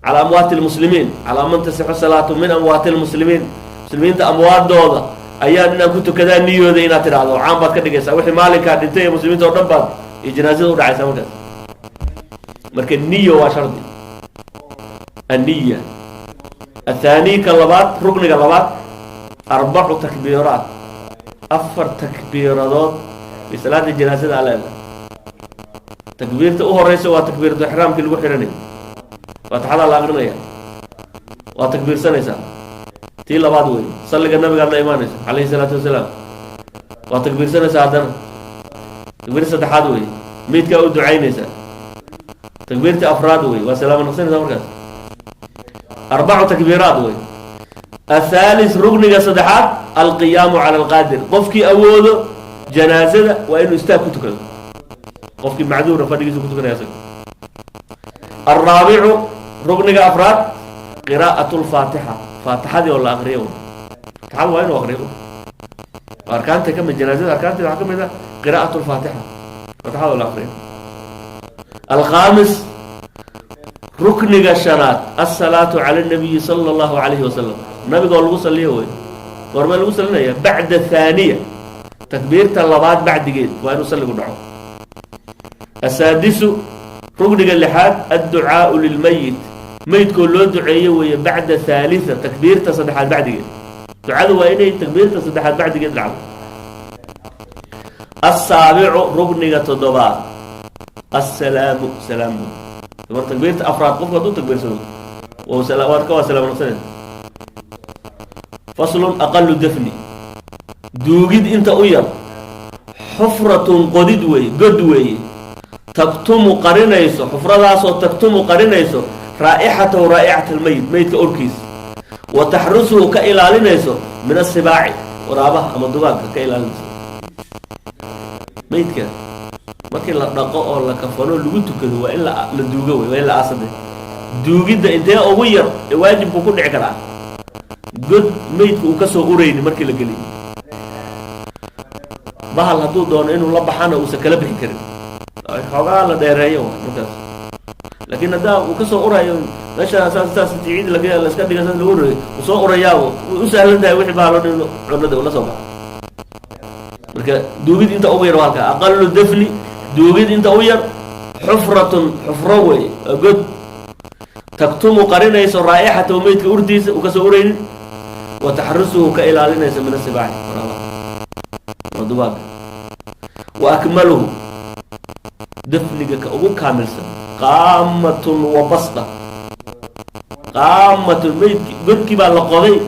S1: Calaa amwaati lmuslimiin, calaa man tasixu salaatu min amwaati lmuslimiin, muslimiinta amwaadooda ayaan inaan ku tukadaa niyooda inaad tidhaahdo, caan baad ka dhigaysaa. Wixii maalinkaa dhintay ee muslimiinta oo dhan baad iyo janaasada u dhacaysaa markaas. Marka niyo waa shardi, anniya. Athaani, ka labaad, rukniga labaad, arbacu takbiiraat, afar takbiiradood fi salaada janaasada aa leedahay. Takbiirta u horeysa waa takbiiratu ixraamkii lagu xidhanay, faatixadaa la aqrinaya, waa takbiirsanaysaa. Tii labaad wey, salliga nabigaad la imaanaysa calayhi salaatu wasalaam, waa takbiirsanaysaa. Haddana takbiirta saddexaad wey, meydkaa u ducaynaysaa. Takbiirta afraad wey, waa salaamo naqsanaysaa. Markaas arbacu takbiiraat wey. Athaalis, rukniga saddexaad, alqiyaamu cala alqaadir. Qofkii awoodo janaasada waa inuu istaag ku tukado, qofkii macduura fadhigiisa ku tukanaya isaga. Alraabicu, rukniga afraad, qiraa'at lfaatixa, faatixadii oo la aqriyo. Faatixada waa inuu aqriyo, arkaanta kamid janaasada. Arkaanteeda waxaa ka mid ah qiraa'at lfaatixa, faatixada oo la aqriyo. Alkhaamis, rukniga shanaad, asalaatu cala nabiyi sala allahu calayhi wasalam, nabigoo lagu saliyo wey. Goormee lagu salinaya? Bacda thaaniya, takbiirta labaad bacdigeed waa inuu salligu dhaco. Asaadisu, rukniga lixaad, adducaau lilmayit, meydkoo loo duceeyo weeye, bacda thalitha, takbiirta saddexaad bacdigeed. Ducadu waa inay takbiirta saddexaad bacdigeed dhacdo. Asaabicu, rukniga toddobaad, assalaamu, salaam. Mar takbiirta afraad qofku hadduu takbiirsado, waad ka waa salaam noqsanaysa. Faslun: aqalu dafni, duugid inta u yar, xufratun, qodid weeye, god weeye, taktumu, qarinayso, xufradaasoo taktumu, qarinayso, raa'ixatahu, raa'ixata almeyit, meydka orkiisa, wa taxrusuhu, ka ilaalinayso, min asibaaci, waraabaha ama dugaagka ka ilaalinayso. Meydka markii la dhaqo oo la kafano, lagu tukado, waa in la duugo wey, waa in la aasade. Duugidda intee ugu yar ee waajibku ku dhici karaa? God meydka uu kasoo urayni markii la geliyo, bahal hadduu doono inuu la baxana uusan kala bixi karin, xoogaa la dheereeyo waay markaas. Laakiin haddaa uu kasoo urayo meesha, saas saas ciid lag laska dhiga, saas lagu urayo, uu soo urayaabo, way u sahlan tahay wixii bahalo dhan cunada ula soo baxo. Marka duugid inta ugu yar waa halka. Aqalu dafni, duugid inta u yar, xufratun, xufro wey, waa god. Taktumu qarinayso raa'ixatahu, meydka urtiisa uu kasoo uraynin, wa taxrusuhu, ka ilaalinayso, min asibaaci, waraabaha. Wa akmaluhu, dafniga ka ugu kaamilsan, qaamatun wa basta. Qaamatun, meydki godkii baa la qoday.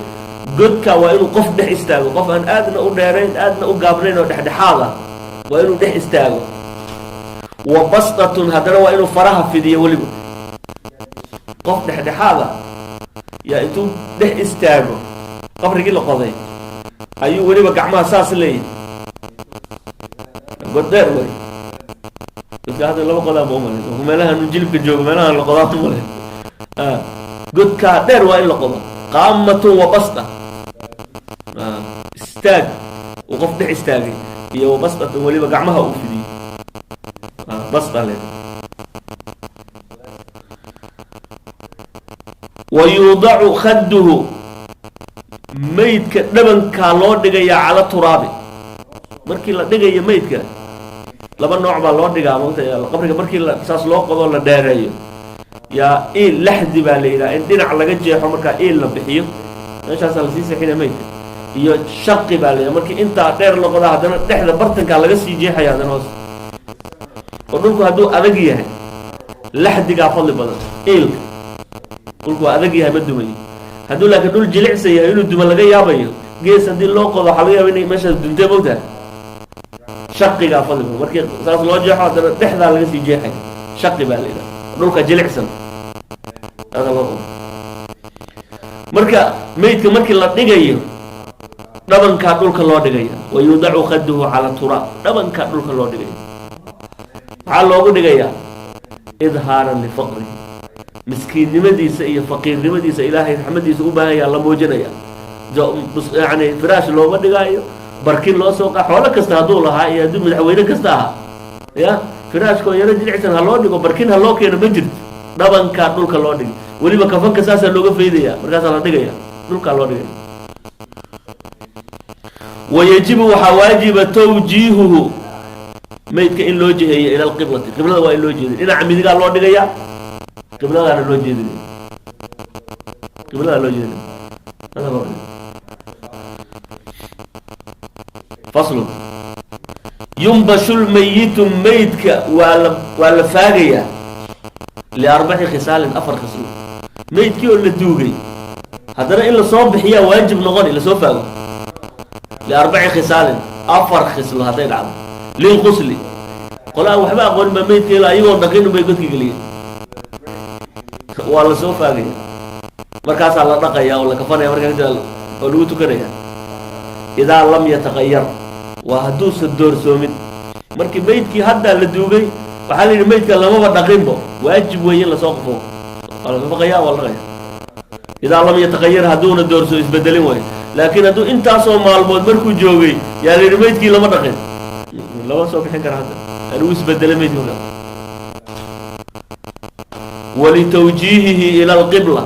S1: Godka waa inuu qof dhex istaago, qof aan aadna u dheerayn aadna u gaabnayn oo dhexdhexaad ah waa inuu dhex istaago. Wa bastatun, haddana waa inuu faraha fidiyo. Weliba qof dhexdhexaad ah yaa intuu dhex istaago qabrigii la qoday ayuu weliba gacmaha saas leeyahay. God dheer wey godka, hadda laba qodaa ma umalay, meelahan jilibka joogo, meelahan la qodaa umalay. Godkaa dheer waa in la qodo. Qaamatun wa basta, istaag uu qof dhex istaagay iyo wa bastatun, weliba gacmaha uu fidiyey basta le. Wa yuudacu khadduhu, maydka dhabankaa loo dhigayaa, cala turaabi. Markii la dhigayo maydka laba nooc baa loo dhigaa, mogta? Qabriga markii la saas loo qodoo la dheereeyo, yaa iil laxdi baa la yidhaha, in dhinac laga jeexo, markaa iil la bixiyo, meeshaasaa lasii seexinaya maydka. Iyo shaqi baa la yidhaha, markii intaa dheer la qodaa haddana dhexda bartankaa laga sii jeexaya haddana hoos. Oo dhulku hadduu adag yahay laxdigaa fadli badan, iilka. Dhulku waa adag yahay, ma dumayo. Hadduu laakiin dhul jilicsan yahay, inuu duma laga yaabayo, gees haddii loo qodo waxaa laga yaaba inay meeshaas duntee, mogtahay? Shaqigaa fadli badan, markii saas loo jeexo haddana dhexdaa laga sii jeexaya, shaqi baa la yidhaha, dhulka jilicsan saasa loo qodo. Marka meydka markii la dhigayo dhabankaa dhulka loo dhigaya. Wa yuudacu khaduhu cala turaab, dhabankaa dhulka loo dhigaya. Maxaa loogu dhigayaa? Idhaaran lifaqrihi, miskiinnimadiisa iyo faqiirnimadiisa, Ilaahay raxmadiisa u baahanyaa la muujinaya. Yani firaash looma dhigaayo, barkin loo soo qa, xoolo kasta hadduu lahaa iyo hadduu madaxweyne kasta ahaa, ya firaashkoo yaro jilicsan ha loo dhigo, barkin ha loo keeno, ma jirto. Dhabankaa dhulka loo dhigay, weliba kafanka saasaa looga faydaya, markaasaa la dhigaya, dhulkaa loo dhigaya. Wayajibu, waxaa waajiba, tawjiihuhu, maydka in loo jiheeyo, ila alqiblati, qiblada waa in loo jeediyo. Dhinaca midigaa loo dhigaya, qibladaana loo jeedinaya, qibladaa loo jeedinaya. Faslun. Yumbashu lmayitu, maydka waa la faagayaa, liarbaci khisaalin, afar khislo. Maydkii oo la duugay haddana in lasoo bixiyaa waajib noqoni, lasoo faago. Liarbaci khisaalin, afar khislo hadday dhacdo. Lilqusli, qola aan waxba aqoonin baa maydka ilaa iyagoo dhaqin bay godka geliyeen, waa lasoo faagaya, markaasaa la dhaqaya oo la kafanaya, markaa kadib oo lagu tukanaya. Idaa lam yataqayar, waa hadduusan doorsoomin. Markii maydkii haddaa la duugay, waxaa la yidhi maydka lamaba dhaqinbo, waajib weeye in lasoo qufo, waa la faqaya, waa la dhaqaya. Idaa lam yataqayar, hadduuna doorso isbedelin waayo. Laakiin hadduu intaasoo maalmood markuu joogay yaa la yidhi maydkii lama dhaqin, lama soo bixin kara hadda, anigu isbedelay maydki markaa. Walitawjiihihi ila alqibla,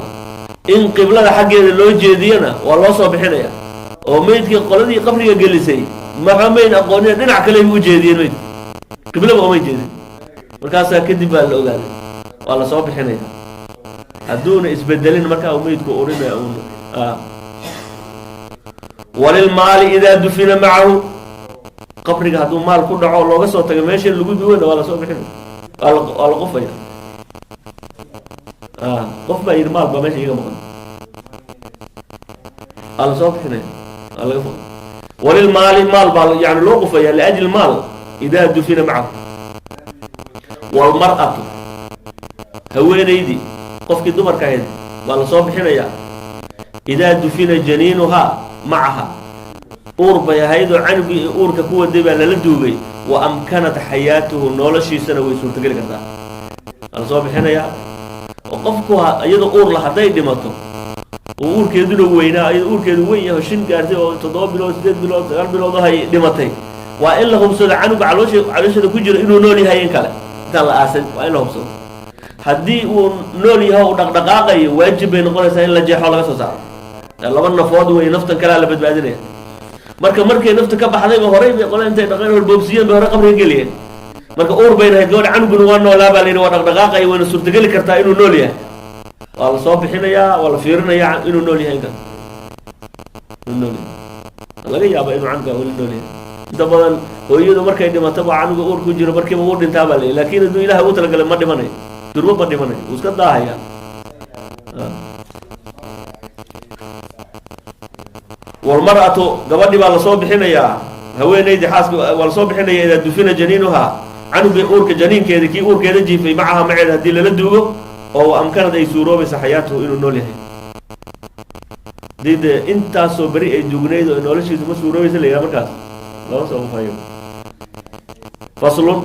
S1: in qiblada xaggeeda loo jeediyana waa loo soo bixinaya. Oo maydkii qoladii qabriga gelisay maxa mayn aqoonina, dhinac kale u jeediyeen maydki, qiblaba umay jeedin. Markaasaa kadib baa la ogaaday, waa la soo bixinaya hadduuna isbedelin markaa uu maydku urinaya un. Walilmaali idaa dufina macahu, qabriga hadduu maal ku dhaco looga soo tago meesha lagu duwana, waa lasoo bixinaya, waa la qufaya. Qof baa yidhi maal baa meesha iiga maqan, waa lasoo bixinaya, waa laga foqay. Walilmaali, maal baa yani loo qufaya liajli maal idaa dufina macahu. Walmar'atu, haweenaydii, qofkii dumarka ahayd waa lasoo bixinayaa, idaa dufina janiinuhaa macaha, uur bay ahayd oo canugii uurka ku waday baa lala duugay. Wa amkanat xayaatuhu, noloshiisana way suurtogeli kartaa, waa lasoo bixinayaa. Oo qofku iyadoo uur la hadday dhimato oo uurkeeduna weynaa, iyadoo uurkeedu weyn yahay, shin gaartay oo 7 bilood, 8 bilood, 9 bilood ahay dhimatay, waa in la hubsado canuga caloosheeda ku jiro inuu nool yahay in kale. Intaan la aasin waa in la hubsado. Haddii uu nool yaho uu dhaqdhaqaaqayo, waajib bay noqonaysaa in la jeexo, laga soo saaro. Laba nafood wey, naftan kalea la badbaadinaya. Marka markay nafta ka baxdayba horay bay qola intay dhaqeen horboobsiyeen bay hore qabriga geliyeen. Marka uur bayna ahayd gabadha, canuguna waa noolaa baa la yidhi, waa dhaqdhaqaaqaya, wayna suurtageli kartaa inuu nool yahay. Waa la soo bixinayaa, waa la fiirinayaa inuu nool yahay, inkaas inuu nool yahay. Laga yaaba inuu canuga weli nool yahay. Inta badan hooyadu markay dhimato ba canuga uur ku jiro markiiba uu dhintaa baa la, laakin hadduu Ilaah ugu talagalay ma dhimanayo, durbo ma dhimanayo, wuu iska daahaya. Walmar'atu, gabadhi baa lasoo bixinayaa, haweeneydii xaaska waa lasoo bixinaya, idaa dufina janiinuhaa, canuga uurka janiinkeeda, kii uurkeeda jiifay, macaha maceeda haddii lala duugo oo amkanad ay suuroobaysa xayaatuhu, inuu nool yahay. Hadii dee intaasoo beri ay duugnayd oo noloshiisu ma suuroobaysa la yidhaha, markaas lama soo fayo. Faslun: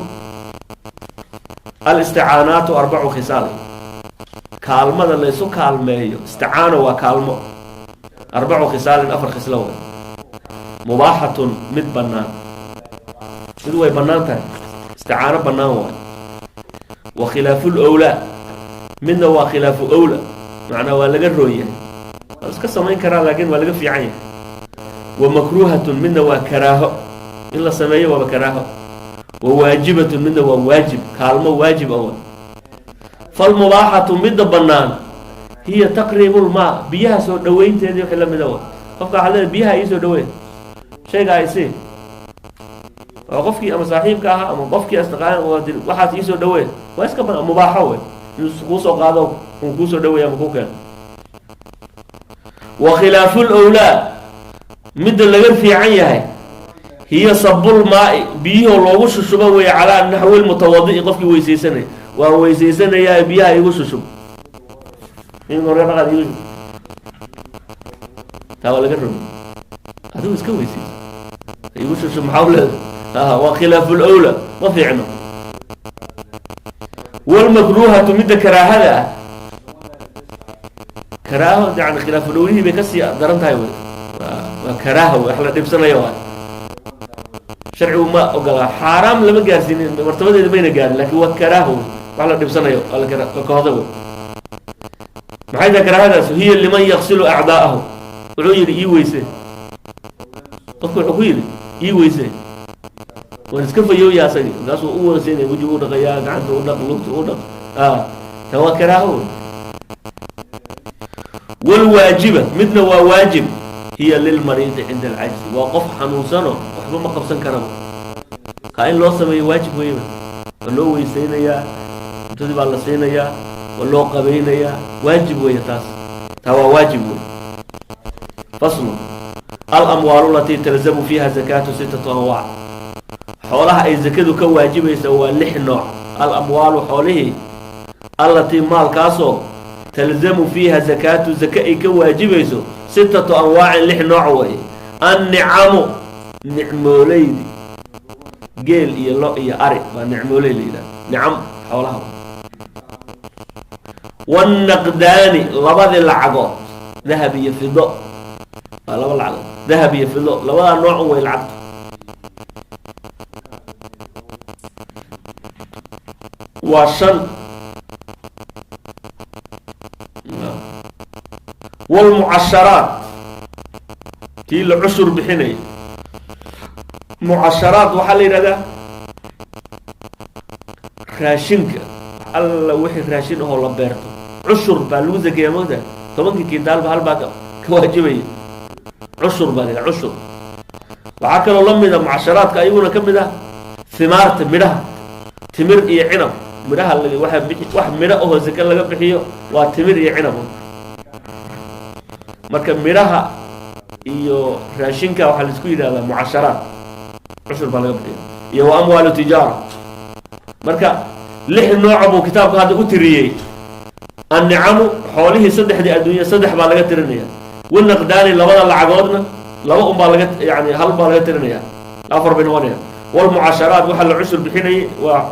S1: alisticaanaatu arbacu khisaal. Kaalmada la isu kaalmeeyo, isticaano waa kaalmo, arbacu khisaalin, afar khislo way. Mubaaxatun, mid bannaan, mid way bannaan tahay, isticaano bannaan waay. Wa khilaafu lowlaa, midna waa khilaafu owla, macnaa waa laga roon yahay, waa iska samayn karaa, laakiin waa laga fiican yahay. Wa makruuhatun, midna waa karaaho, in la sameeyo waaba karaaho. Wa waajibatun, midna waa waajib, kaalmo waajib a. Falmubaaxatu, midda bannaan, hiya taqriibu lmaa, biyaha soo dhaweynteedii wixii lamida wa. Qofka waxaa leedahay: "Biyaha ii soo dhaweyn, shaygaa isii." Waa qofkii ama saaxiibka ahaa ama qofkii asdaqaan, "Waxaas iisoo dhaweyn." Waa iska banaan, mubaaxo wey, inuu kuusoo qaado, uu kuusoo dhaweeya ama kuu keeno. Wa khilaafu lowlaa, midda laga fiican yahay, hiya sabulmaai, biyihoo loogu shushubo weeye, calaa naxwi lmutawadi'i, qofkii weysaysanaya. "Waan weysaysanayaa, biyaha igu shushub, igu shub." Taa waa laga rogi. "Adigu iska weysaysa, igu shushub maxaa u leedahay?" Waa khilaafu lowla, ma fiicno. Walmakruuhatu, midda karaahada ah, karaaho yani khilaafulowlihii bay kasii daran tahay wey. Waa karaaha wey, wax la dhibsanayo waay. Sharcigu ma ogolaa, xaaraam lama gaarsiinin, martabadeeda mayna gaarin, lakin waa karaaho wey, wax la dhibsanayo, waa la kahooda wey. Maxay tahay karaahadaas? Hiya liman yaksilu acdaa'ahu. Wuxuu yidhi: "Ii weyse." Qofku wuxuu ku yidhi: "Ii weyse." Waan iska fayooya asagi, markaasuu u weyseynaya, wejigu u dhaqayaa, gacanta u dhaq, lugta u dhaq. Tan waa karaaho wey. Walwaajiba, midna waa waajib, hiya lilmariidi cinda alcajzi, waa qof xanuunsano, waxba ma qabsan karaba, kaa in loo sameeyo waajib weyba. Waa loo weyseynayaa, cuntadii baa la siinayaa, waa loo qabaynayaa, waajib weeye taas, taa waa waajib wey. Faslu: alamwaalu alatii talzamu fiiha zakaatu sittatu anwaac. Xoolaha ay zakadu ka waajibaysa waa lix nooc. Alamwaalu, xoolihii, allatii, maalkaasoo, talzamu fiiha zakaatu, zaka ay ka waajibayso, sittatu anwaacin, lix nooc weeye. Annicamu, nicmooleydi, geel iyo lo iyo ari baa nicmooley la yidhaha, nicam xoolaha. Wannaqdaani, labadii lacagood, dahab iyo fido, waa laba lacagood, dahab iyo fido, labadaa nooc way lacagto. Waa shan. Wlmucasharaat, tii la cushur bixinaya. Mucasharaat waxaa la yidhahdaa raashinka alla, wixii raashin ahoo la beerto, cushur baa lagu zakeeyaa. Mogtahay, 10-kii kiintaalba hal baa ka waajibaya, cushur baa la yidhaha, cushur. Waxaa kaloo la mid a mucasharaadka ayaguna ka mid ah himaarta, midhaha, timir iyo cinab. Midhaha waa wax midho ahoo zake laga bixiyo waa timir iyo cinab. Marka midhaha iyo raashinka waxaa laisku yidhahdaa mucasharaat, cushur baa laga bixiya. Iyo wa amwaalu tijaara. Marka lix nooca buu kitaabka hadda u tiriyey. Annicamu, xoolihii saddexdii adduunya, saddex baa laga tirinaya. Wanaqdaani, labada lacagoodna laba un baa laga, yani hal baa laga tirinaya, afar bay noqonaya. Walmucasharaat, waxaa la cushur bixinayay waa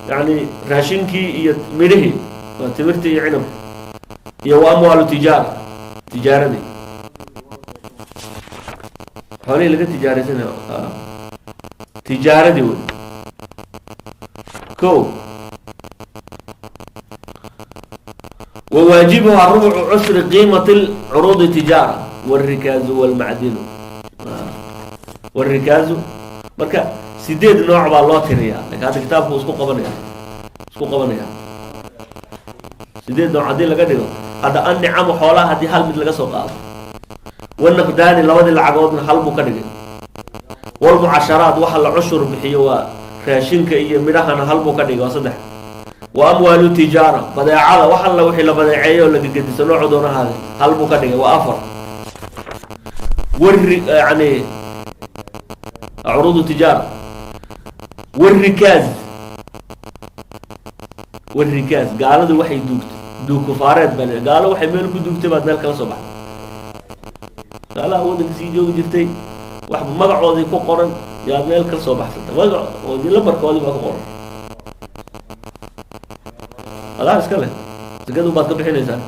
S1: yani raashinkii iyo midhihii, waa timirtii iyo cinabki. Iyo wa amwaalu tijaara, tijaaradii, xoolihii laga tijaaraysanayo, tijaaradii wey. Ko wawaajibuhaa rubcu cushri qiimati curuudi tijaara wاlrikaazu wاlmacdinu wاlrikaazu. Marka sideed nooc baa loo tiriyaa, lakin hadda kitaabku isku qabanaya, sideed nooc haddii laga dhigo. Hadda annicamu xoolaha haddii hal mid laga soo qaado, wanaqdaani labadii lacagoodna hal buu ka dhigay, walmucasharaat waxa la cushur bixiyo waa raashinka iyo midhahana hal buu ka dhigay, waa saddex. Wa amwaalu tijaara, badeecada wax alla wixii la badeeceeyo oo la gegediso noocu doona ahaade, hal buu ka dhigay, waa afar. Wari yani curuudu tijaara, warikaaz, warikaaz gaaladu waxay duugtay, duug kufaareed baa gaalo waxay meel ku duugtay baad meel kala soo baxday. Gaalaha waddanka sii joogi jirtay wax magacoodii ku qoran yaad meel kala soo baxsatay, magacoodii lambarkoodii baa ku qoran, adaa iska leh, sakadu baad ka bixinaysaa.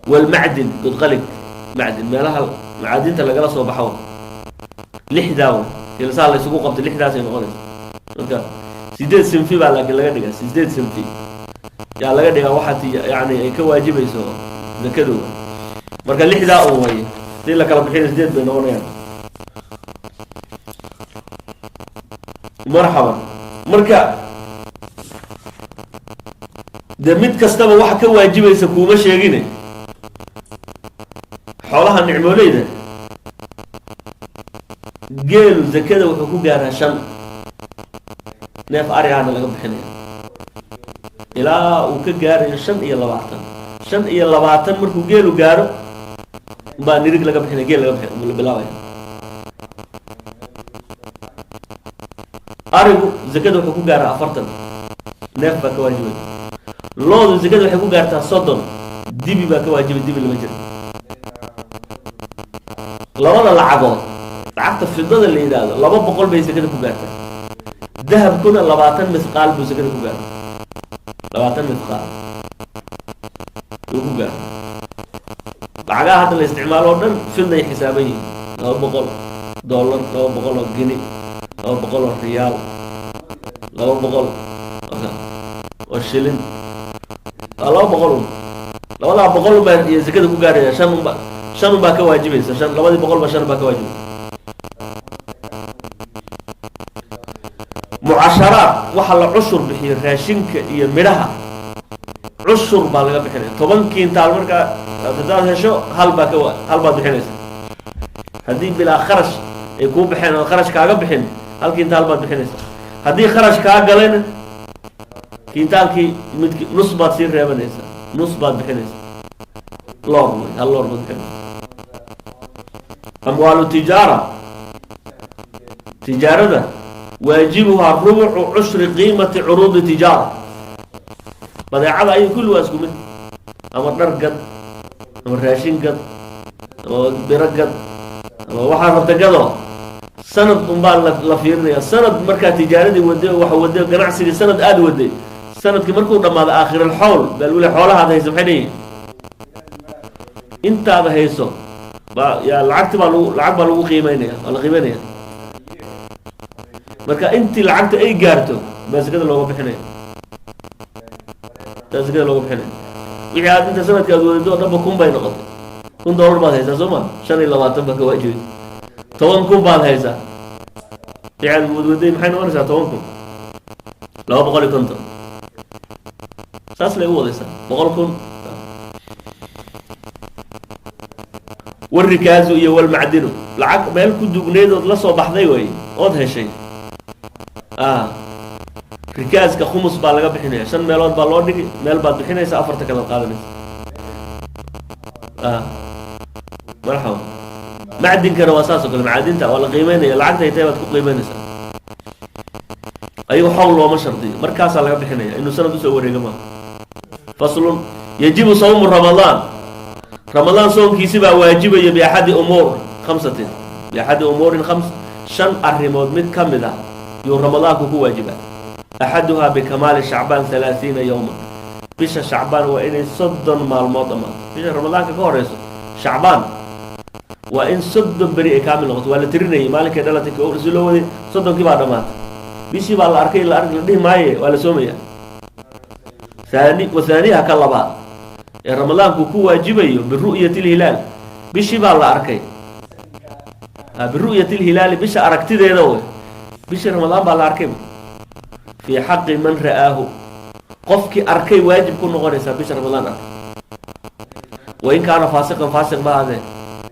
S1: Walmacdin, godqalig, macdin meelaha macaadinta lagala soo baxo, lixdaa w ilsaa la isugu qabtay, lixdaasay noqonaysa. Marka sideed sinfi baa laakiin laga dhigaa, sideed sinfi yaa laga dhigaa waxaat yani ay ka waajibayso zakadooda. Marka lixdaa un way hadii la kala bixinayo sideed bay noqonayaan. Marxaban. Marka dee mid kastaba waxa ka waajibaysa kuuma sheegine. Xoolaha nicmooleyda, geelu zakada wuxuu ku gaaraa shan neef ari ahna laga bixinaya ilaa uu ka gaarayo 25. 25 markuu geelu gaaro baa nirig laga bixinaya, geel laga bixi la bilaabaya. Arigu zakada wuxuu ku gaaraa 40 neef baa ka waajibay. Loodu zakada waxay ku gaartaa 30 dibi baa ka waajibay, dibi lama jiro. Labada lacagood, lacagta fidada la yidhaahdo 200 bay zakada ku gaartaa. Dahabkuna 20 misqaal buu zakada ku gaartaa, 20 misqaal buu ku gaartaa. Lacagaha hadda la isticmaalo o dhan fiday xisaaban yihiin, $200, 200 oo gini, 200 oo riyaal, 200 oo shilin, waa 200 un. Labadaa boqol un baa iyo zakada ku gaaraya. Shan unba, shan un baa ka waajibaysa, shan labadii boqol ba shan baa ka waajibaysa. Mucasharaad waxa la cushur bixiyo, raashinka iyo midhaha cushur baa laga bixinaya. 10 kiintaal markaa haddaad hesho, hal baa ka hal baad bixinaysa. Haddii bilaa kharash ay kuu baxeen oo kharash kaaga bixin, hal kiintaal baad bixinaysa. Haddii kharash kaa galayna, kiintaalkii midk nus baad sii reebanaysaa, nus baad bixinaysa, loor wey, hal loor baad bixinaysa. Amwaalu tijaara, tijaarada waajibuhaa rubucu cushri qiimati curuudi tijaara. Badeecada ayay kulli waa isku mid, ama dhar gad, ama raashin gad, ama biro gad, ama waxaa rabta gado, sanad unbaa la fiirinaya. Sanad markaa tijaaradii waday, waxa waday ganacsigii sanad aada waday, sanadkii markuu dhamaado aakhiralxowl baa lagu le xoolahaad hayso maxay leeyihin, intaada hayso baa yaa lacagti baa lagu, lacag baa lagu qiimeynaya, waa la qiimeynaya. Marka intii lacagta ay gaarto baa sakada looga bixinaya, baa sakada looga bixinaya. Wixii aad inta sanadka aad wadado o dhanba 1000 bay noqotay. $1000 baad haysaa, soo ma? 25 baa ka waajibay. 10,000 baad haysaa, wixii aad wadwaday maxay noqonaysaa? 10,000, 250, saas lay u wadaysaa, 100,000. Warikaazu iyo walmacdinu, lacag meel ku dugneyd ood la soo baxday way ood heshay. Rikaaska khumus baa laga bixinaya, shan meelood baa loo dhigi, meel baad bixinaysa, afarta kalead qaadanaysa. Marxaba. Macdinkana waa saas oo kale, macaadinta waa la qiimeynaya, lacagta ay tahay baad ku qiimeynaysaa. Ayago xowl looma shardiyo, markaasaa laga bixinaya, inuu sanad usoo wareega maaha. Faslun. Yajibu sawmu ramadaan, ramadaan soonkiisi baa waajibaya biaxadi umuur khamsatin, biaxadi umuurin khams, shan arrimood mid ka mid ah yuu ramadaanku ku waajibaa. Axaduhaa bikamaali shacbaan 30 yowma, bisha shacbaan waa inay 30 maalmood dhammaato. Bisha ramadaanka ka horeyso, shacbaan, waa in 30 beri ay kaamil noqoto. Waa la tirinayay maalinkay dhalatay si loo waday, 30kii baa dhamaatay, bishii baa la arkay, la ark la dhihi maaye, waa la soomaya. Haani wa haaniha, ka labaad ee ramadaanku ku waajibayo, biru'yati lhilaal, bishii baa la arkay, biru'yati lhilaali, bisha aragtideeda wey, bishii ramadaan baa la arkay. Fii xaqi man ra'aahu, qofkii arkay waajib ku noqonaysaa bisha ramadaan arkay. Wain kaana faasiqan, faasiq ma aadee.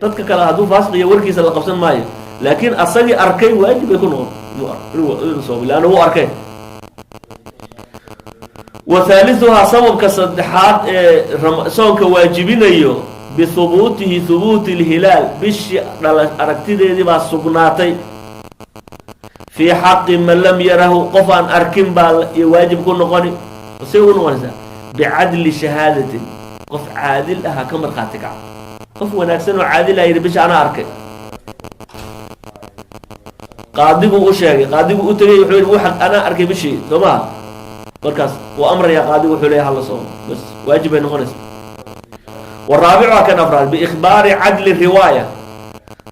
S1: Dadka kale hadduu faasiq iyo warkiisa la qabsan maayo, laakiin asagii arkay waajib bay ku noqon inuu soomo, leanna wuu arkay. Wa haaliثuhaa, sababka saddexaad ee soonka waajibinayo, bihubuutihi, hubuuti اlhilaal, bishii dhala aragtideedii baa sugnaatay. Fii xaqi man lam yarahu, qof aan arkin baa waajib ku noqoni. Say ugu noqonaysaa? Bicadli shahaadatin, qof caadil aha ka markhaati kaca, qof wanaagsan oo caadil ah yidhi bisha anaa arkay. Qaadigu u sheegay, qaadigu u tegay, wuxuu yidhi anaa arkay bishii, soo maha? Markaas wuu amrayaa qaadigu, wuxuu leeyahay hala soomo, bas waajib bay noqonaysaa. Waraabicuha, kan afraad, biikhbaari cadli riwaaya,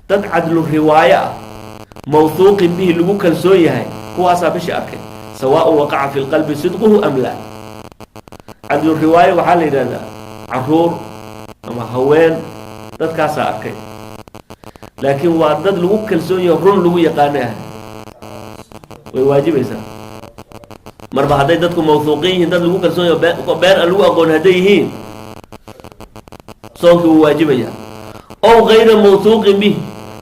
S1: dad cadlu riwaaye ah, mawhuuqin bihi, lagu kalsoon yahay, kuwaasaa bishii arkay, sawaaءun waqaca fi lqalbi sidquhu am laa. Cadlu riwaaye waxaa la yidhahdaa caruur ama haween, dadkaasaa arkay, laakiin waa dad lagu kalsoon yahay, run lagu yaqaano ah, way waajibaysaa. Marba hadday dadku mawhuuqin yihiin, dad lagu kalsoon yaho, been aan lagu aqoon hadday yihiin, soonkii wuu waajibaya. Ow gayra mawhuuqin bih,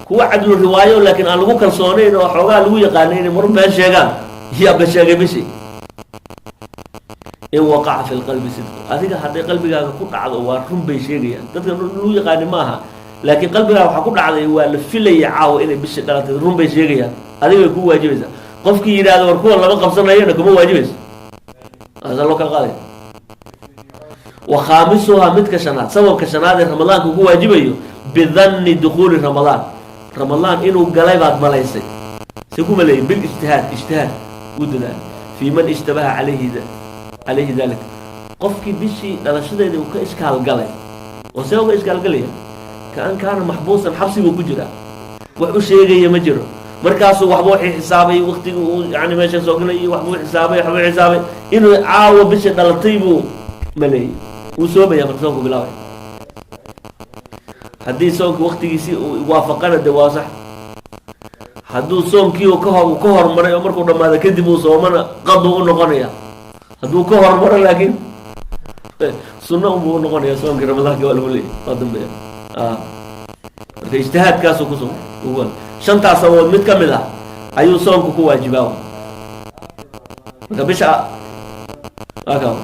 S1: kuwa cadlu riwaayo laakiin aan lagu kalsoonayn oo xoogaa lagu yaqaanay inay mar been sheegaan yaaba sheegay bishi. In waqaca fi lqalbi sidqu, adiga hadday qalbigaaga ku dhacdo waa run bay sheegayaan, dadka lagu yaqaani maaha, laakiin qalbigaaga waxaa ku dhacday waa la filaya caawa inay bishi dhalatay, run bay sheegayaan, adiga way kuu waajibaysaa. Qofkii yidhahdo war kuwan lama qabsanayona, kuma waajibayso. Asa loo kala qaaday. Wa khaamisuhaa, midka shanaad, sababka shanaad ee ramadaanka ku waajibayo, bidanni dukuuli ramadaan, ramadaan inuu galay baad malaysay. Se ku maleeyay? Bilijtihaad, ijtihaad uu dadaal. Fii man ishtabaha calayhi dalik, qofkii bishii dhalashadeedii uu ka ishkaal galay. Oo see uga ishkaal galaya? Kaan kaana maxbuusan, xabsiguu ku jiraa, wax u sheegaya ma jiro. Markaasuu waxbuu xisaabay, waktigii uu yani meesha soo galay iyo waxbuu xisaabay, waxbuu xisaabay, inuu caawa bishii dhalatay buu maleeyey. Wuu soomaya marka, soonku bilaabay. Haddii soonka waktigiisii uu waafaqana, de waa sax. Hadduu soonkii uu kahor ka hormaray oo markuu dhamaado kadib uu soomana, qaduu u noqonaya. Hadduu ka hormaro laakiin, sunno unbuu u noqonaya soonkii ramadaanka, waa lagu leeyay, waa dambeeya. Marka ijtihaadkaasuu kusoo shantaas sababood mid ka mid ah ayuu soonku ku waajibaa. Marka bisha waa ka.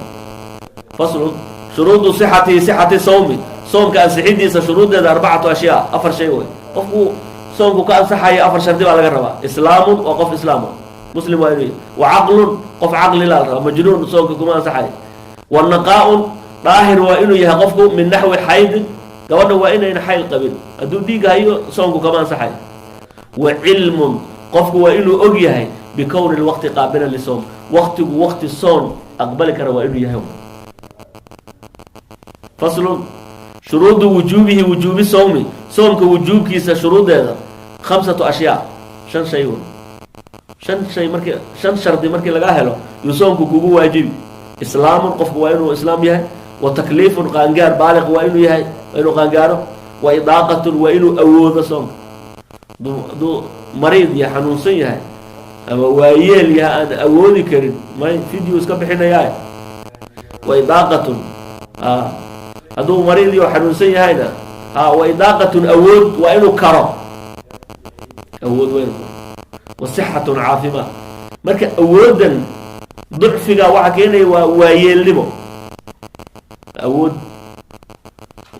S1: Faslun. Shuruudu sixati sixati sawmi, soomka ansixidiisa shuruuddeeda, arbacatu ashyaa, afar shay wey. Qofku soomku ka ansaxaya afar shardi baa laga rabaa. Islaamun, waa qof islaama, muslim waa inuu yahay. Wa caqlun, qof caqli laa la rabaa, majnuun soomka kuma ansaxayo. Wa naqaa-un, daahir waa inuu yahay qofku, min naxwi xaydin, gabadha waa inayna xayl qabin, hadduu dhiig hayo soonku kama ansaxayo. Wa cilmun, qofku waa inuu og yahay, bikowni lwaqti qaabilan lisoom, waqtigu waqti soon aqbali kara waa inuu yahay. Faslun. Shuruudu wujuubihi, wujuubi sawmi, soomka wujuubkiisa shuruuddeeda, khamsatu ashyaa, shan shay wey. Shan shay markii, shan shardi markii laga helo yuu soomku kugu waajibi. Islaamun, qofku waa inuu islaam yahay. Wa takliifun, qaangaar, baaliq waa inuu yahay, waa inuu qaangaaro. Wa idaaqatun, waa inuu awoodo soomka. Hadduu mariid ya xanuunsan yahay ama waayeel yahay, aan awoodi karin, may video iska bixinayaa. Wa idaaqatun, hadduu mariid iyo xanuunsan yahayna ha. Wa idaaqatun, awood waa inuu karo, awood waa inuu karo. Wa sixatun, caafimaad. Marka awooddan ducfiga waxaa keenaya waa waayeelnimo. Awood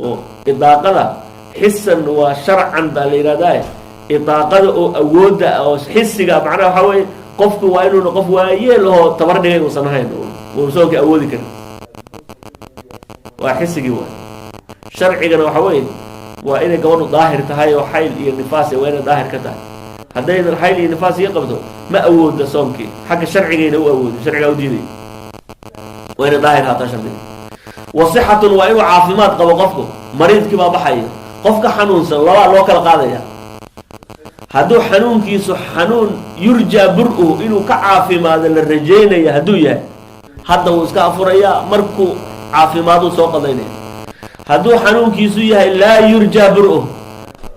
S1: oo idaaqada xisan waa sharcan baa la yidhahdaa. Idaaqada oo awoodda oo xisiga, macnaha waxaa weeye qofku waa inuuna qof waayeel ahoo tabar dhigay uusan ahayn, uun soonka awoodi karin, waa xisigii. Waay sharcigana waxa weeye waa inay gabadhu daahir tahay oo xayl iyo nifaas waa inay daahir ka tahay. Haddaynan xayl iyo nifaas iyo qabto, ma awooda soonkii, xagga sharcigayna u awoodin, sharcigaa u diiday. Waa inay daahir haataa shardiga. Wa sixatun, waa inuu caafimaad qabo qofku. Mariidkii baa baxaya. Qofka xanuunsan labaa loo kala qaadaya. Hadduu xanuunkiisu xanuun yurjaa bur-uhu, inuu ka caafimaado la rajaynaya hadduu yahay, hadda wuu iska afurayaa, markuu caafimaaduu soo qadaynaya. Hadduu xanuunkiisu yahay laa yurjaa bur-uhu,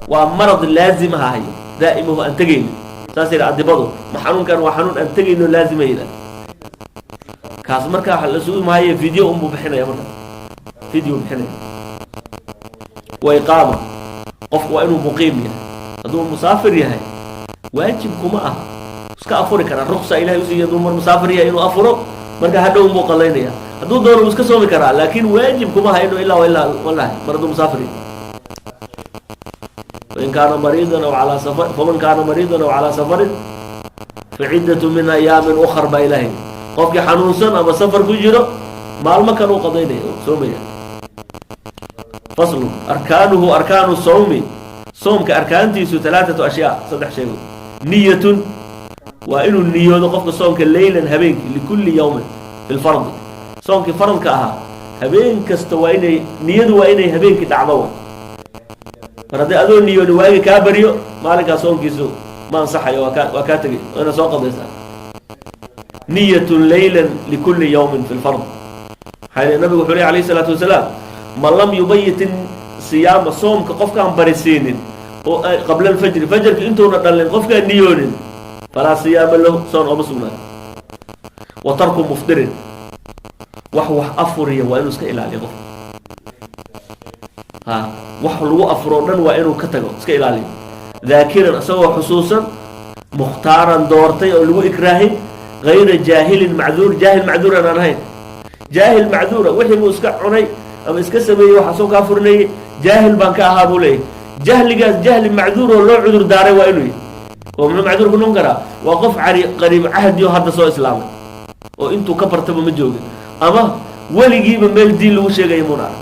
S1: waa marad laazim ha hayo, daa'imahu, aan tegaynin, saas yidhi adibadu, ma xanuunkan waa xanuun aan tegayno, laazima yidhah, kaas markaa la sugi maayo, video unbuu bixinaya, marka video bixinaya. Wa iqaama, qofku waa inuu muqiim yahay. Hadduu musaafir yahay, waajib kuma ah, iska afuri karaa. Ruksa ilahay usiiya hadduu mar musaafir yahay inuu afuro, marka hadhow buu qalaynaya. Hadduu doono wuu iska soomi karaa, laakin waajib kuma aha inuu ilaa ilaa wallahi mar hadduu musaafir yahay. Fain kaana mariidan aw calaa safar, faman kaana mariidan aw calaa safarin faciddatu min ayaamin ukar baa ilahay. Qofkii xanuunsan ama safar ku jiro, maalmo kan uu qadaynaya oo soomaya. Faslu. Arkaanuhu, arkaanu sawmi, soomka arkaantiisu, alaaatu ashyaa, saddex sheego. Niyatun, waa inuu niyoodo qofka soomka, leylan, habeenkii, likulli yawmin fi lfardi, soomkii faradka ahaa habeen kasta waa inay niyadu, waa inay habeenkii dhacdo. Wa mar haddii adoo niyooni waagi kaa baryo, maalinkaa soonkiisu ma ansaxayo, waa kaa tegay, waa inaad soo qadaysaa. Niyatun leylan likulli yawmin fi lfard. Maxaa yeele nabigu wuxuu ley alayh isalaatu wasalaam: man lam yubayit siyaama, soomka qofkaan barisiinin oo qabla alfajri, fajarka intuuna dhalin qofkaan niyoonin, falaa siyaama lahu, soon ooma sugnaayo. Wa tarku mufdirin, wax afuriya waa inuu iska ilaaliyo qofka. Ha, wax lagu afuro o dhan waa inuu ka tago, iska ilaaliyo. Daakiran, isagoo xusuusan, mukhtaaran, doortay oo lagu ikraahin, gayra jaahilin macduur, jaahil macduuran aan ahayn. Jaahil macduura wixii buu iska cunay ama iska sameeyey, waxaa soo kaa furinayay, jaahil baan ka ahaa buu leeyahy. Jahligaas jahli macduur oo loo cudur daaray waa inuu yahy. Oo muxuu macduur ku noqon karaa? Waa qof cari qariib cahdi oo hadda soo islaamay oo intuu ka bartaba ma joogin, ama weligiiba meel diin lagu sheegaya muuna arag.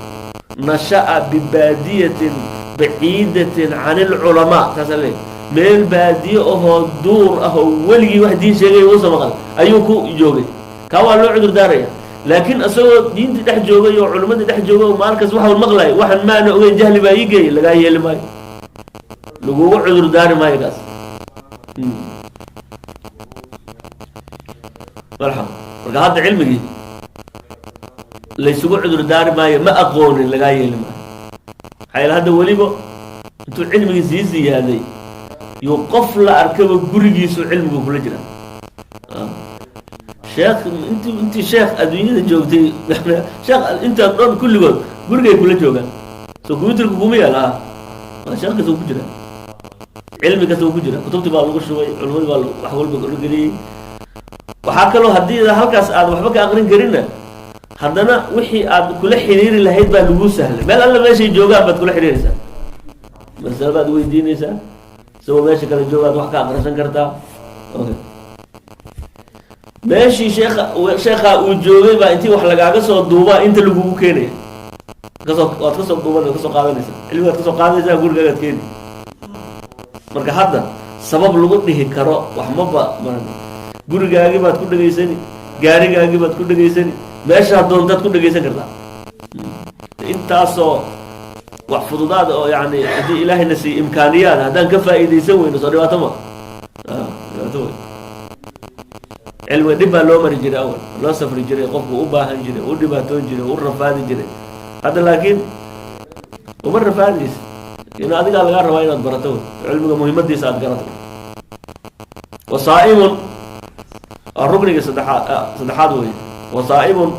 S1: Nasha'a bibaadiyatin baciidatin can ilculamaa, saasaa leeyahy. Meel baadiye ahoo duur ah oo weligii wax diin sheegaya uusa maqal ayuu ku joogay, kaa waa loo cudur daaraya. Laakiin isagoo diintii dhex joogay oo culimmadii dhex joogay oo maalkaas waxau maqlayo, waxan maana ogeyn, jahli baa ii geeyay, lagaa yeeli maayo, lagugu cudur daari maayo kaas. Marxaba. Marka hadda cilmigii laysugu cudur daari maayo, ma aqoonin lagaa yeeli maayo. Maxaa yeele hadda weliba intuu cilmigii sii ziyaaday yuu qof la arkaba gurigiisu cilmigu kula jira. Sheekh intii sheekh adduunyada joogtay, sheekh intaan dhan kulligood gurigay kula joogaan. So computerka kuma yaala, waa sheekh kasta ku jira, cilmi kasta ku jira, kutubtii baa lagu shubay, culimadii baa wax walba la geliyey. Waxaa kaloo haddii halkaas aad waxba ka aqrin karinna, haddana wixii aad kula xiriiri lahayd baa laguu sahlay. Meel alla meeshay joogaan baad kula xiriiraysaa, masale baad weydiinaysaa, isagoo meesha kale joogaad wax ka aqrisan kartaa. Okay, meeshii sheekha sheekhaa uu joogay baa intii wax lagaaga soo duubaa inta lagugu keenaya, kasoo waad kasoo duuban, kasoo qaadanaysaa, cilmigaad kasoo qaadanaysaa, gurigaagaad keeni. Marka hadda sabab lagu dhihi karo wax maba ma. Gurigaagii baad ku dhegaysani, gaarigaagii baad ku dhegaysani, meeshaad doontaad ku dhegaysan kartaa. Intaasoo wax fududaad oo yani haddii ilaahayna siiyo imkaaniyaad, haddaan ka faa'iidaysan weyno, soo dhibaato ma dhibaato wey. Cilmiga dhib baa loo mari jiray awal, loo safri jiray, qofku u baahan jiray, u dhibaatoon jiray, u rafaadi jiray. Hadda laakiin uma rafaadaysa, in adigaa lagaa rabaa inaad barato wey, cilmiga muhiimadiisa aad garato. Wasaa'imun waa rukniga saddexaad, saddexaad wey. Wasaa'imun,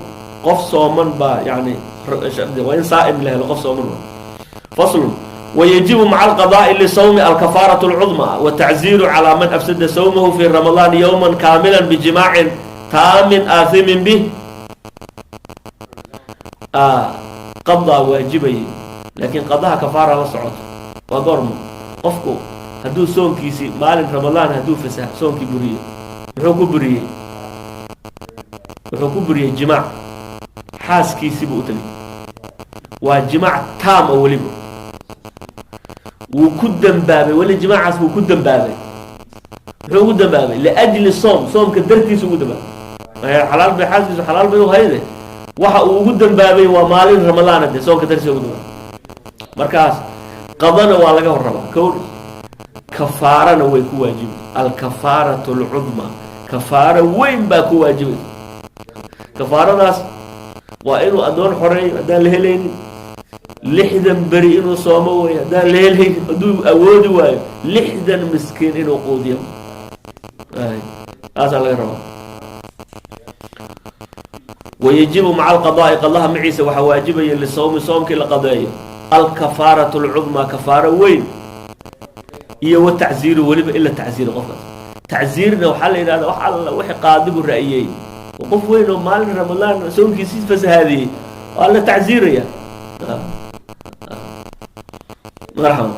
S1: qof sooman baa yani shardi waa in saa'im la helo, qof sooman wa. Faslun. Wayajibu maca alqada'i lisawmi alkafaaraة اlcudma watacziiru calى man afsada sawmahu fi ramadaan yowma kaamila bijimaacin taamin aathimin bih. Qadaa waajibayay, laakiin qadaha kafaara la socoto. Waa goormo qofku hadduu soonkiisii maalin ramadaan hadduu fasah soonkii buriyo? Muxuu ku buriyey? Wuxuu ku buriyey jimaac, xaaskiisii buu u tegay. Waa jimaac taam oo weliba wuu ku dembaabay, weli jimaacaas wuu ku dembaabay. Muxuu ugu dembaabay? Liajli soom, soomka dartiisa ugu dambaabay. Xalaal bay xaaskiisu, xalaal bay u hayde. Waxa uu ugu dembaabay waa maalin ramadaana dee, soonka dartiisa ugu dambaabay. Markaas qadana waa laga hor rabaa ko, kafaarana way ku waajibi. Alkafaaratu alcudma, kafaaro weyn baa ku waajibaysa. Kafaaradaas waa inuu addoon xoreeyo, haddaan la helaynin 60 beri inuu soomo wey, haddaan la helaynin, hadduu awoodi waayo 60 miskiin inuu quudiyo, taasaa laga rabaa. Wayajibu maca alqadaai, qadaha maciisa waxaa waajibaya lisawmi, soomkii la qadeeyo. Alkafaaratu alcudmaa, kafaaro weyn, iyo wa tacziiru, weliba in la tacziiro qofkaas. Tacziirna waxaa la yidhahda wax alla wixii qaadigu ra'iyey. Oo qof weyn oo maalin Ramadaan soonkiisii fasahaadiyey waa la tacziiraya. Marxaba,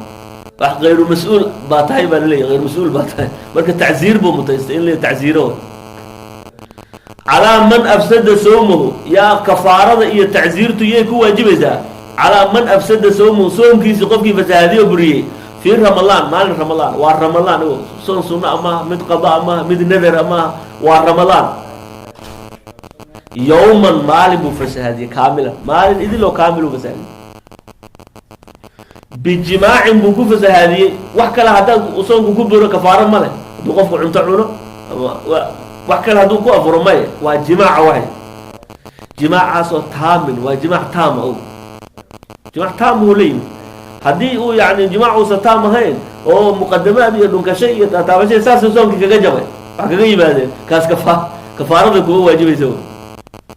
S1: wax kayru mas-uul baa tahay baa laleeyahy, hayr mas-uul baa tahay. Marka tacziir buu mutaystay in la tacziiro. Calaa man afsada sawmahu, yaa kafaarada iyo tacziirtu yay ku waajibaysaa? Calaa man afsada sawmahu, soomkiisi qofkii fasahaadiyo buriyey, fii Ramadaan, maalin Ramadaan. Waa Ramadaan, soon sunna maaha, mid qada maaha, mid nadara maaha, waa Ramadaan. Yowman, maalin buu fasahaadiyey, kaamila, maalin idiloo kaamiluu fasahaadiyey. Bijimaacin buu ku fasahaadiyey. Wax kale haddaad soonku ku buro, kafaaro ma leh. Hadduu qofku cunto cuno ama wax kale hadduu ku afuro, maye, waa jimaaca. Waxay jimaacaasoo taamin, waa jimaac taama o jimaac taam uu la yimid. Haddii uu yani jimaac uusan taam ahayn oo muqadamaad iyo dhunkasho iyo taataabashay saasa soonkii kaga jabay, wax kaga yimaadeen, kaas kafaarada kuma waajibaysa.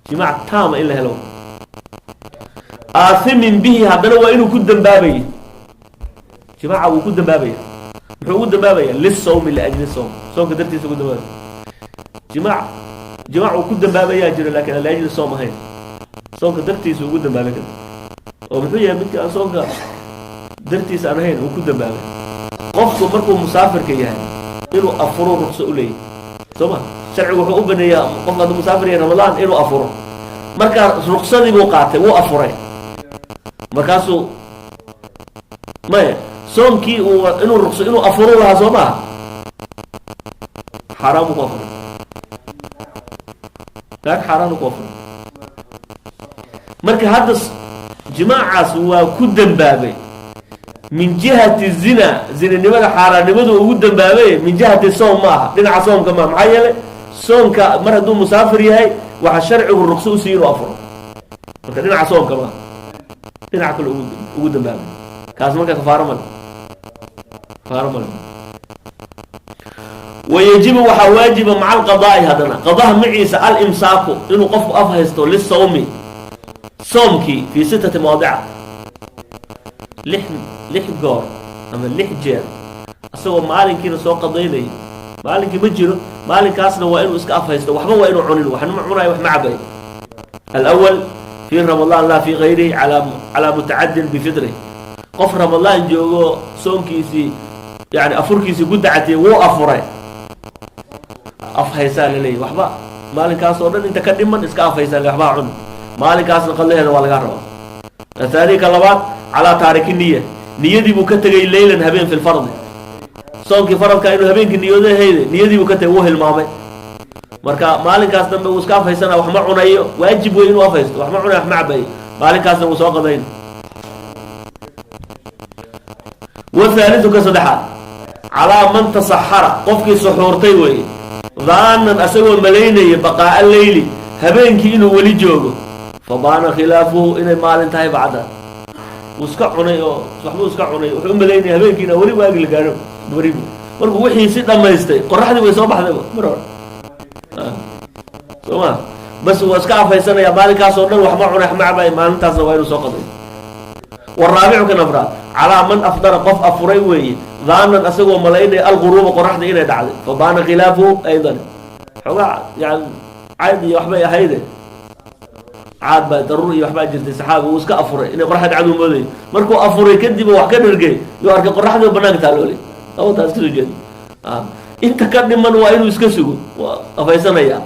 S1: Jimaac taama in la helo. Aathimin bihi, haddana waa inuu ku dambaabayay jimaaca. Wuu ku dambaabaya. Muxuu ugu dambaabaya? Lisawmi, liajli sawm, soonka dartiisa ugu dambaabaya. Jimaac uu ku dambaabayaa jiro, laakiin aan liajli soom ahayn, soonka dartiisa ugu dambaabay kara. Oo muxuu yahay midka aan soonka dartiisa aan ahayn uu ku dambaabay? Qofku markuu musaafirka yahay inuu afuro rukso u leeyahay, soo ma? Sharcigu wuxuu u baneeyaa qofka hadduu musaafir yahay Ramadaan inuu afuro. Markaa ruksadii buu qaatay, wuu afuray. Markaasuu maya soonkii uu inuu rukso inuu afuru lahaa, soo maaha? Xaaraan buu ku afuray, naag xaaraan ku afuray. Marka hadda jimaacaas waa ku dembaabay min jihati zina, zinanimada, xaaraannimadu ugu dembaabay. Min jihati soom ma aha, dhinaca soomka maaha. Maxaa yeelay, soonka mar hadduu musaafir yahay, waxaa sharcigu rukso usiiyi inuu afuro. Marka dhinaca soomka maaha, dhinaca kale ugu dambaabay kaas. Marka kafaaro male, kafaaro male. Wayajibu, waxaa waajiba, maca alqadaa'i, haddana qadaha maciisa, alimsaaku, inuu qofku af haysto, lisawmi, soomkii, fii sittati mawaadica, lix goor ama 6 jeer, isagoo maalinkiina soo qadaynaya. Maalinkii ma jiro, maalinkaasna waa inuu iska af haysto, waxba waa inuu cunin, waxna ma cunayo, wax ma cabayo. Alawal, fi Ramadaan laa fi gayrihi, calaa mutacadin bifidrih. Qof Ramadaan joogo soonkiisii, yani afurkiisii ku dacatiyey, wuu afuray, af haysaa laleeyahy. Waxba maalinkaas oo dhan inta ka dhiman iska af haysaa, waxbaa cuni. Maalinkaasna qadlaheeda waa lagaa rabaa. Athaani, ka labaad, calaa taariki niya, niyadii buu ka tegay, leylan, habeen, fi lfardi, soonkii faradka inuu habeenkii niyooda hayde, niyadii buu ka tegay, wuu hilmaamay. Marka maalinkaas dambe wuu iska afhaysana, wax ma cunayo. Waajib wey inuu afhaysto, wax ma cunayo, wax ma cabayo. Maalinkaasna wuu soo qadayn. Wathaalithu, ka saddexaad, calaa man tasaxara, qofkii suxuurtay weeye, daanan, asagoo malaynaya, baqaa'a leyli, habeenkii inuu weli joogo, fabaana khilaafuhu, inay maalin tahay bacda. Wuu iska cunay oo waxbuu iska cunay, wuxuu u malaynaya habeenkiina weli waagi la gaaro beribu. Markuu wixii si dhammaystay, qoraxdii way soo baxdayba mar hore, soo ma? Bas, waa iska afhaysanaya maalinkaas oo dhan, waxma cunay, waxma cabay. Maalintaasna waa inuu soo qaday. Waraabicu, kan afraad, calaa man afdara, qof afuray weeye, daanan, asagoo malaynaya, alquruuba, qoraxda inay dhacday, fabaana khilaafuhu aydan. Xoogaa yani cayd iyo waxbay ahayde, caad baa daruur iyo waxbaa jirtay. Saxaabi uu iska afuray, inay qoraxda dhacdu moodayay. Markuu afuray kadib oo wax ka dhergay, yuu arkay qoraxdii oo banaanka taaloolay. Awantaas kasoo jeeda, inta ka dhiman waa inuu iska sugo, waa afhaysanaya.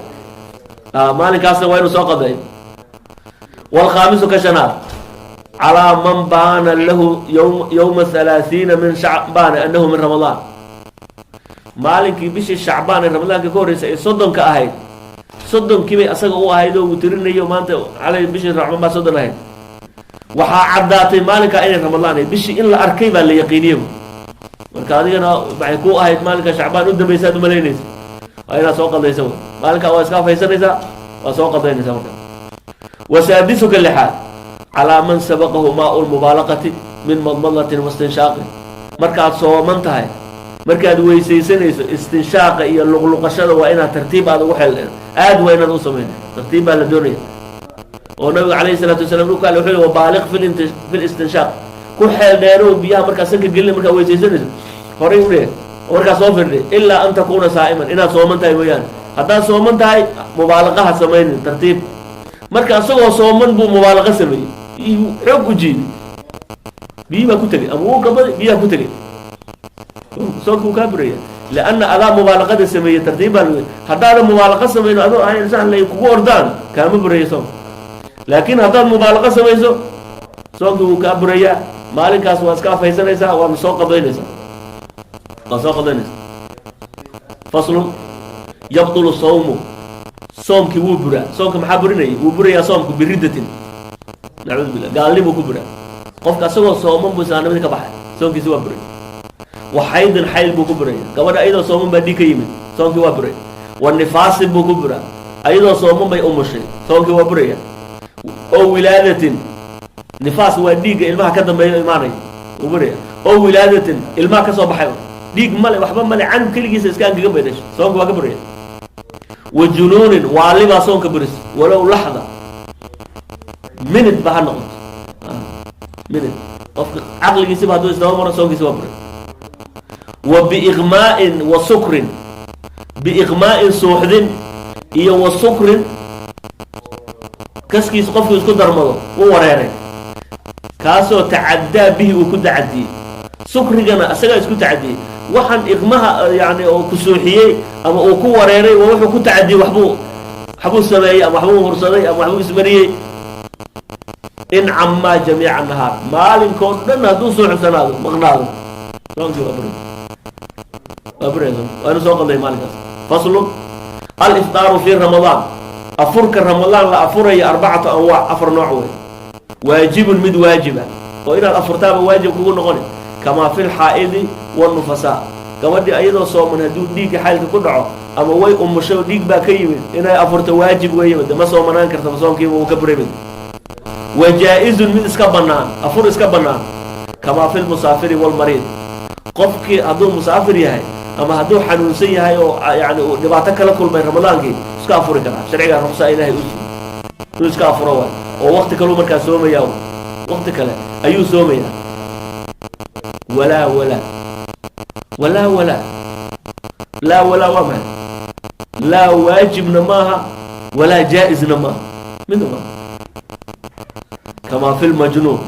S1: Maalinkaasna waa inuu soo qadeeyo. Waalkhaamisu, ka shanaad, calaa man baana lahu yowma 30 min Shacbaana annahu min Ramadaan, maalinkii bishii Shacbaan ee Ramadaanka ka horreysay ay 30-ka ahayd, 30-kii bay asaga u ahayd oo uu tirinayo. Maanta calay bishii Racban baa 30 ahayd. Waxaa caddaatay maalinkaa inay Ramadaan ahayd, bishii in la arkay baa la yaqiiniyaba. Marka adigana waxay ku ahayd maalinka Shacbaan u dambaysa aad umalaynaysa, waa inaad soo qadaysa. W maalinkaa waa iska afhaysanaysaa, waa soo qadaynaysaa. Marka wasaadisuka, lixaad, calaa man sabaqahu maau lmubaalaqati min madmadatin wastinshaaqin. Markaad sooman tahay, markaad weysaysanayso, istinshaaqa iyo luqluqashada waa inaad tartiib aad ugu xeel aad waa inaad u samayn, tartiib baa la doonaya. Oo nabiga calayhi salaatu wasalaam dhulka ale wuxuu yihi: wabaaliq fi listinshaaq. Ku xeel dheerow biyaha markaa sanka gelina, markaa weysaysanayso horay u dheh, markaa soo firdhi. Ilaa an takuuna saa'iman, inaad sooman tahay mooyaane. Haddaad sooman tahay, mubaalaqaha samaynin, tartiib. Marka isagoo sooman buu mubaalaqa sameeyey, xoog u jiiday, biyi baa ku tegey ama wuu gabaday, biyaha ku tegey, soonka wuu kaa buraya, lianna adaa mubaalaqada sameeyey. Tartiib baa lagu. Haddaadan mubaalaqa samayno, adoo ahayn sax lay kugu ordaan, kaama buraya soonka. Laakiin haddaad mubaalaqa samayso, soonkii wuu kaa burayaa. Maalinkaas waa iska afhaysanaysaa, waana soo qadaynaysaa, waa soo qadaynaysaa. Faslun: yabtulu sawmu, soomkii wuu buraa. Soomka maxaa burinayay? Wuu burayaa soomku biriddatin, nacuudu billah, gaalnimuu ku buraa. Qofka asagoo sooman buu islaamnimadii ka baxay, soonkiisi waa buray. Wa xaydin, xayl buu ku buraya. Gabadha ayadoo sooman baa dhiig ka yimid, soonkii waa buray. Wa nifaasin buu ku buraa. Ayadoo sooman bay umushay, soonkii waa buraya. Oo wilaadatin, nifaas waa dhiigga ilmaha ka dambeeya imaanaya, wuu buraya. Oo wilaadatin, ilmaha ka soo baxay, dhiig male, waxba male, canug keligiisa iska angegan bay dhashay, soonka waa ka buraya. Wa junuunin, waalibaa soonka buris, walow laxda, minute ba ha noqoto, minute. Qofka caqligiisiba hadduu isdaba maro, soonkiisi waa buray. Wa biiqmaa'in wa sukrin, biiqmaa'in suuxdin iyo wa sukrin, kaskiis qofku isku darmado, u wareeray, kaasoo tacaddaa bihi, uu ku tacadiyey. Sukrigana isagaa isku tacadiyey. Waxaan iqmaha yani oo ku suuxiyey ama uu ku wareeray, waa wuxuu ku tacadiyey, waxbuu sameeyey ama waxbuu hursaday ama waxbuu ismariyey. In cammaa jamiica nahaar, maalinkoo dhan hadduu suuxsanaado, maqnaado, soonkii waa buray, waa buraya, waa inuu soo qalday maalinkaas. Faslun: aliftaaru fi ramadaan, afurka ramadaan la afurayo, arbacatu anwaac, afar nooc wey. Waajibun, mid waajiba oo inaad afurtaaba waajib kugu noqoni, kamaa fi lxaa'idi wanufasaa. Gabadhii ayadoo sooman hadduu dhiigga xaylka ku dhaco ama way umushay oo dhiig baa ka yimid, inay afurto waajib weeye, de ma soomanaan kartaba, soonkiiba uu ka buray. Wa jaa-izun, mid iska bannaan, afur iska bannaan, kamaa fi lmusaafiri walmariid. Qofkii hadduu musaafir yahay ama hadduu xanuunsan yahay oo yani uu dhibaato kala kulmay ramadaankii, iska afuri karaa. Sharcigaa ruqsa ilaahay u siiy inuu iska afuro waay, oo wakti kaleu markaa soomayaa, wakti kale ayuu soomayaa. Walaa walaa walaa walaa laa walaa, waa maxay? Laa waajibna maaha, walaa jaa-izna maaha, midna maaha. Kamaa fi lmajnuun,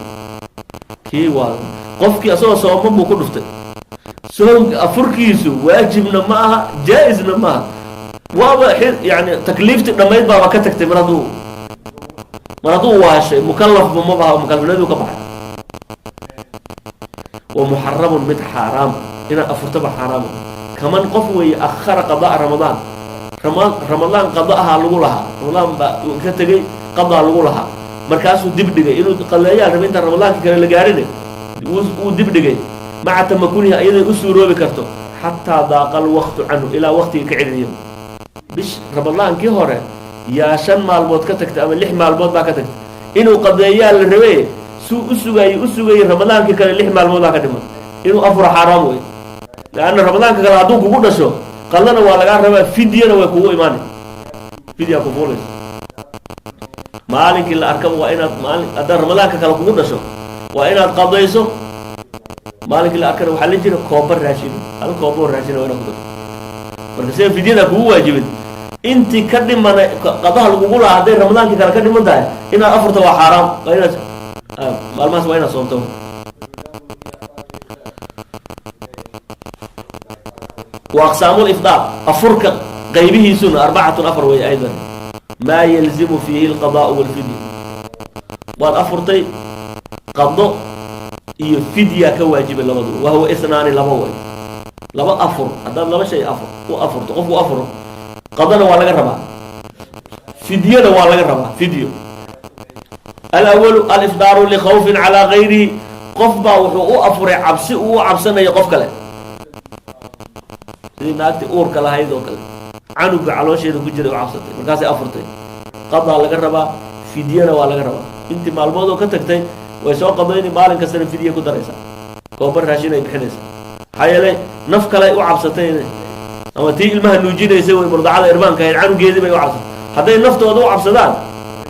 S1: kii waa qofkii asagoo sooman buu ku dhuftay soom. Afurkiisu waajibna ma aha, jaa-izna maaha, waaba yani takliiftii dhammayd baaba ka tagtay. Mar hadduu waashay, mukalafba mabaha, mukalafnimadu ka baxay. Wa muxaramun, mid xaaraam, inaad afurtaba xaaraama, kaman qof weeye akhara qadaa ramadaan. Ramadaan qadaaha lagu lahaa, ramadaan baa ka tegey, qadaa lagu lahaa, markaasuu dib dhigay inuu qaleeyaa rabay intaan ramadaanka kale la gaarin, wuu dib dhigay, maca tamakunihi, iyaday u suuroobi karto, xataa daaqa alwaqtu canhu, ilaa waqtiga ka celiyo. Bish ramadaankii hore yaa 5 maalmood ka tagtay ama 6 maalmood baa ka tagtay, inuu qadeeyaa la rabe, suu u sugayey, u sugayey, ramadaankii kale 6 maalmood baa ka dhiman, inuu afuro xaaraam wey, leanna ramadaanka kale hadduu kugu dhasho, qadana waa lagaa rabaa, fidyana way kugu imaanay, fidya ku fuulaysa. Maalinkii la arkaba waa inaad maalin, haddaan ramadaanka kale kugu dhasho, waa inaad qadayso. Maalinkii la arkana waxaa la jira kooba raashin, hal koobo raashina waa inaad ku darto. Marka sida fidyada kugu waajibin, intii ka dhimana qadaha lagugu lahaa, hadday ramadaankii kale ka dhiman tahay, inaad afurta waa xaaraam, waa inaad maalmahaas waa inaad soomto. Wa aqsaamu lifdaar, afurka qaybihiisuna, arbacatun, afar wey aydan. Maa yalzimu fiihi alqadaau walfidya, waad afurtay, qado iyo fidya ka waajibay labaduba. Wahuwa isnaani, laba way, laba afur. Haddaad laba shay afur u afurto, qofku afuro, qadana waa laga rabaa, fidyana waa laga rabaa, fidyo. Alawalu alifdaaru likhawfin calaa gayrihi. Qof baa wuxuu u afuray cabsi uu u cabsanayo qof kale, sidii naagtii uurka lahayd oo kale, canuga caloosheeda ku jiray u cabsatay, markaasay afurtay. Qadaa laga rabaa, fidyana waa laga rabaa. Intii maalmood oo ka tagtay way soo qadayni, maalin kastana fidya ku daraysaa, kooban raashin ay bixinaysaa. Maxaa yeelay naf kale u cabsatay, ama tii ilmaha nuujinaysay way murdacada irmaanka ahayd, canugeedii bay u cabsatay. Hadday naftooda u cabsadaan,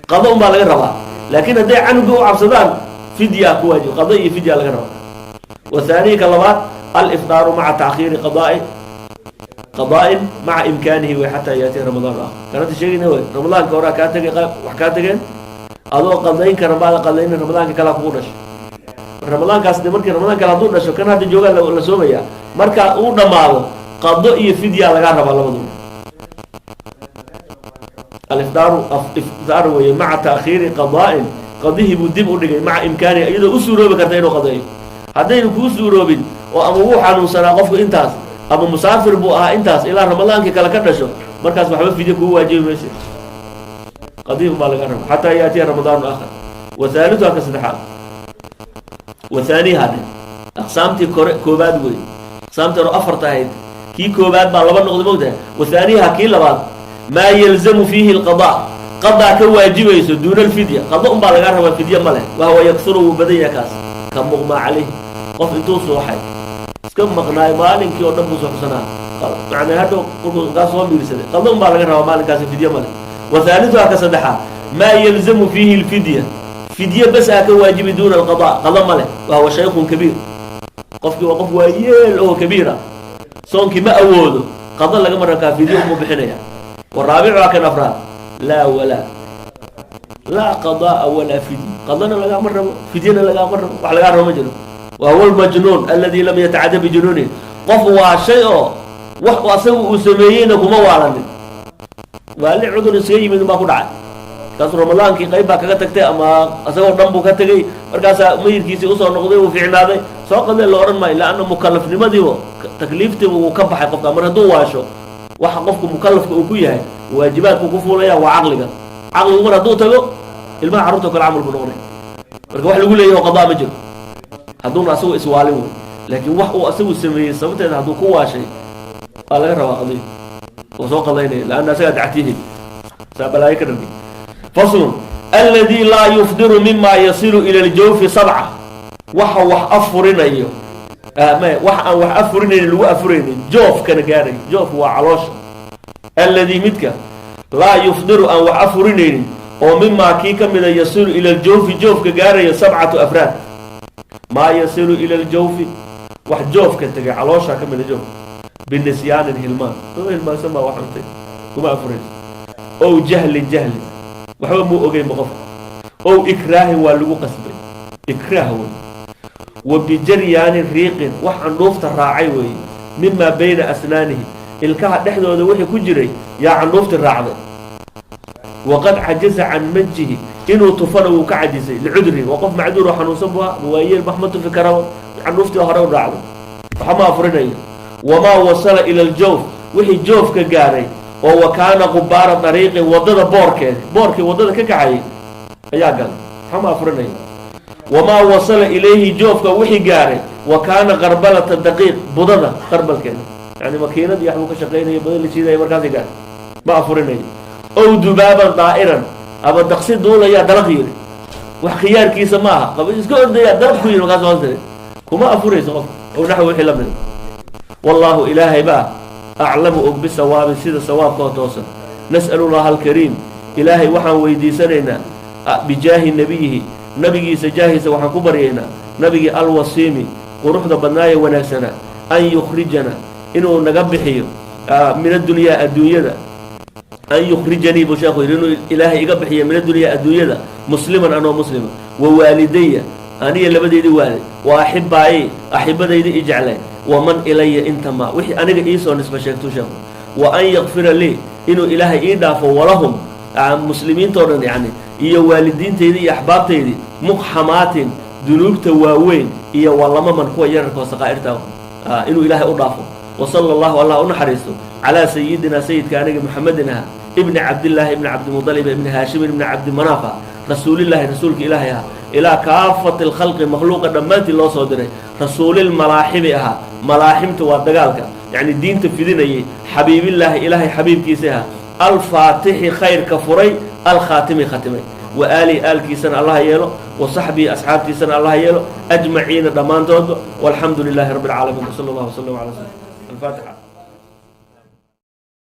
S1: qado un baa laga rabaa, laakiin hadday canuga u cabsadaan, Fidyaa ku waajib, qada iyo fidya laga raba. Wathaaniya, ka labaad, alifdaaru maca taakhiiri qadaai qadaa'in maca imkaanihi way xataa yaatiya Ramadaan ah. Kanata sheegayna wey, Ramadaanka horaa kaa tegay, wax kaa tegeen, adoo qadayn kara maada qadaynin, Ramadaanka kalaa kugu dhashay. Ramadaankaas de, markii Ramadaan kale hadduu dhasho, kan hadda joogaa la soomaya. Marka uu dhammaado, qado iyo fidya lagaa rabaa labaduba. Alifdaaru ifdaar weeye maca taakhiiri qadaa'in, qadihii buu dib u dhigay, maca imkaanihi, iyadoo u suuroobi karta inuu qadeeyo. Haddaynu kuu suuroobin oo ama wuu xanuunsanaa qofku intaas, ama musaafir buu ahaa intaas, ilaa Ramadaankii kale ka dhasho, markaas waxba fidye kugu waajibi mayso, qadihi baa laga raba xataa yaatiya Ramadaanu aakhar. Wa haalisuha, ka saddexaad, wa haaniha dhe, aqsaamtii kore koobaad wey. Aqsaamtii hore afarta ahayd, kii koobaad baa laba noqday, mogtahay. Wa haaniha, kii labaad, maa yalzamu fiihi alqada, qadaa ka waajibayso, duuna alfidya, qado un baa lagaa rabaa, fidye ma leh. Wahuwa yaksuru, wuu badan yahay kaas. Ka muqmaa calayh, qof intuu suuxay iska maqnaayo, maalinkii oo dhan buu suuxsanaa, macnaa hadhow markuu kaa soo miirsaday, qado un baa laga rabaa maalinkaasi, fidye ma leh. Wa haalisuha, ka saddexaad, maa yalzamu fiihi alfidya, fidye bas aa ka waajibi, duuna alqada, qado ma leh. Wahuwa shaykhun kabiir, qofkii waa qof waayeel oo kabiira, soonkii ma awoodo, qado lagama rabkaa, fidye unbuu bixinaya. Waraabicuha, kan afraad, laa walaa laa qada'a walaa fidya, qadana lagaama rabo, fidyana lagaama rabo, wax lagaa rabo ma jiro. Wa huwa almajnuun aladi lam yatacada bijunuunihi, qof waa shay oo wax asagu uu sameeyeyna kuma waalanin, waali cudur iskaga yimid baa ku dhacay. Markaasuu Ramadaankii qayb baa kaga tagtay, ama isagoo dhan buu ka tegey, markaasaa mayirkiisii usoo noqday, uu fiicnaaday, soo qadee la odhan maayo, leanna mukalafnimadiiba, takliiftiiba wuu ka baxay qofka. Mar hadduu waasho, waxa qofku mukalafka uu ku yahay, waajibaadku ku fuulaya waa caqliga. Caqligu mar hadduu tago, ilmaha carruurta kale camalku noqonay. Marka wax lagu leeyahay oo qadaa ma jiro hadduuna asagu iswaalin wey. Laakiin wax uu asagu sameeyey sababteeda hadduu ku waashay, waa laga rabaa qadiyo, oo soo qadaynaya, laanna asagaa dactihi saa balaayo ka dhargay. Faslun. Alladii laa yufdiru mima yasilu ila aljawfi sabca, waxa wax afurinayo, may, wax aan wax afurinaynin, lagu afuraynin, joofkana gaarayo. Joof waa caloosha. Alladii, midka, laa yufdiru, aan wax afurinaynin, oo mimaa kii ka mida, yasilu ila aljawfi, joofka gaarayo, sabcatu afraad. Maa yasilu ila aljawfi, wax joofka tegay, caloosha ka mida joofka, binisyaanin, hilmaan, oo hilmaansan baa wax cuntay, kuma afurayso. Ow jahlin, jahli, waxba muu ogeynba qofka. Ow ikraahin, waa lagu qasbay, ikraah wey. Wa bijaryaani riiqin, wax candhuufta raacay weeye, mimaa bayna asnaanihi, ilkaha dhexdooda wixii ku jiray yaa candhuufti raacday. Waqad cajaza can majihi, inuu tufana wuu ka cajisay, licudrihi, waa qof macduur oo xanuunsan bu ahaa, waayeel, wax ma tufi karaba, candhuuftii hore u raacday, waxa ma afurinayo. Wamaa wasala ila aljawf, wixii joofka gaaray oo wa kaana qubaara dariiqin, waddada boorkeeda, boorkii waddada ka kacayay ayaa galay, waxa ma afurinayo. Wamaa wasala ilayhi, joofka wixii gaaray, wa kaana qarbalata daqiiq, budada qarbalkeeda, yani makiinad iyo waxbuu ka shaqaynaya, buda la jiidaya, markaasay gaaray, ma afurinayo. Ow dubaaban daa'iran, ama daqsi duulayaa dalaq yiri, wax khiyaarkiisa ma aha, qaba iska ordaya dalaq ku yiri, markaas waa kuma afurayso qof, ow naxwi, wixii la mida. Wallaahu, ilaahay baa, aclamu, og, bisawaabi, sida sawaabka oo toosan. Nas'alu llaha alkariim, ilaahay waxaan weydiisanaynaa, bijaahi nebiyihi, nabigiisa jaahiisa waxaan ku baryaynaa, nabigii alwasiimi, quruxda badnaaye wanaagsanaa, an yukhrijana, inuu naga bixiyo, min addunyaa, adduunyada, an yukhrijanii buu sheekhu yidhi, inuu ilaahay iga bixiyo, min addunyaa, adduunyada, musliman, anoo muslima, wa waalidaya, aniga labadeydii waalid, wa axibaayi, axibadaydi i jeclay, waman ilaya intamaa, wixii aniga iisoo nisba sheegtuu sheekhu, wa an yakfira lii, inuu ilaahay ii dhaafo, walahum, muslimiintoo dhan, yani iyo waalidiintaydii iyo axbaabtaydii, muqxamaatin, dunuubta waaweyn, iyo walamaman, kuwa yararka oo saqaa'irta, inuu ilaahay u dhaafo. Wa sala allahu, allah u naxariisto, calaa sayidina, sayidka aniga, Muxamedin aha, ibni Cabdillaahi ibni Cabdimudalib ibni Haashimin ibni Cabdimanaaf ah, rasuulillaahi, rasuulka ilaahay ah, ilaa kaafati alkhalqi, makhluuqa dhammaantii loo soo diray, rasuulilmalaaximi ahaa, malaaximta waa dagaalka, yacni diinta fidinayay, xabiibillaahi, ilaahay xabiibkiisa ahaa, alfaatixi, khayrka furay, alkhaatimi, khatimay, wa aalihi, aalkiisana allaha yeelo, wa saxbihi, asxaabtiisana allaha yeelo, ajmaciina, dhammaantoodba. Walxamdu lilaahi rabbi alcaalamiin, wsala allah wslam ala sl alfaatixa.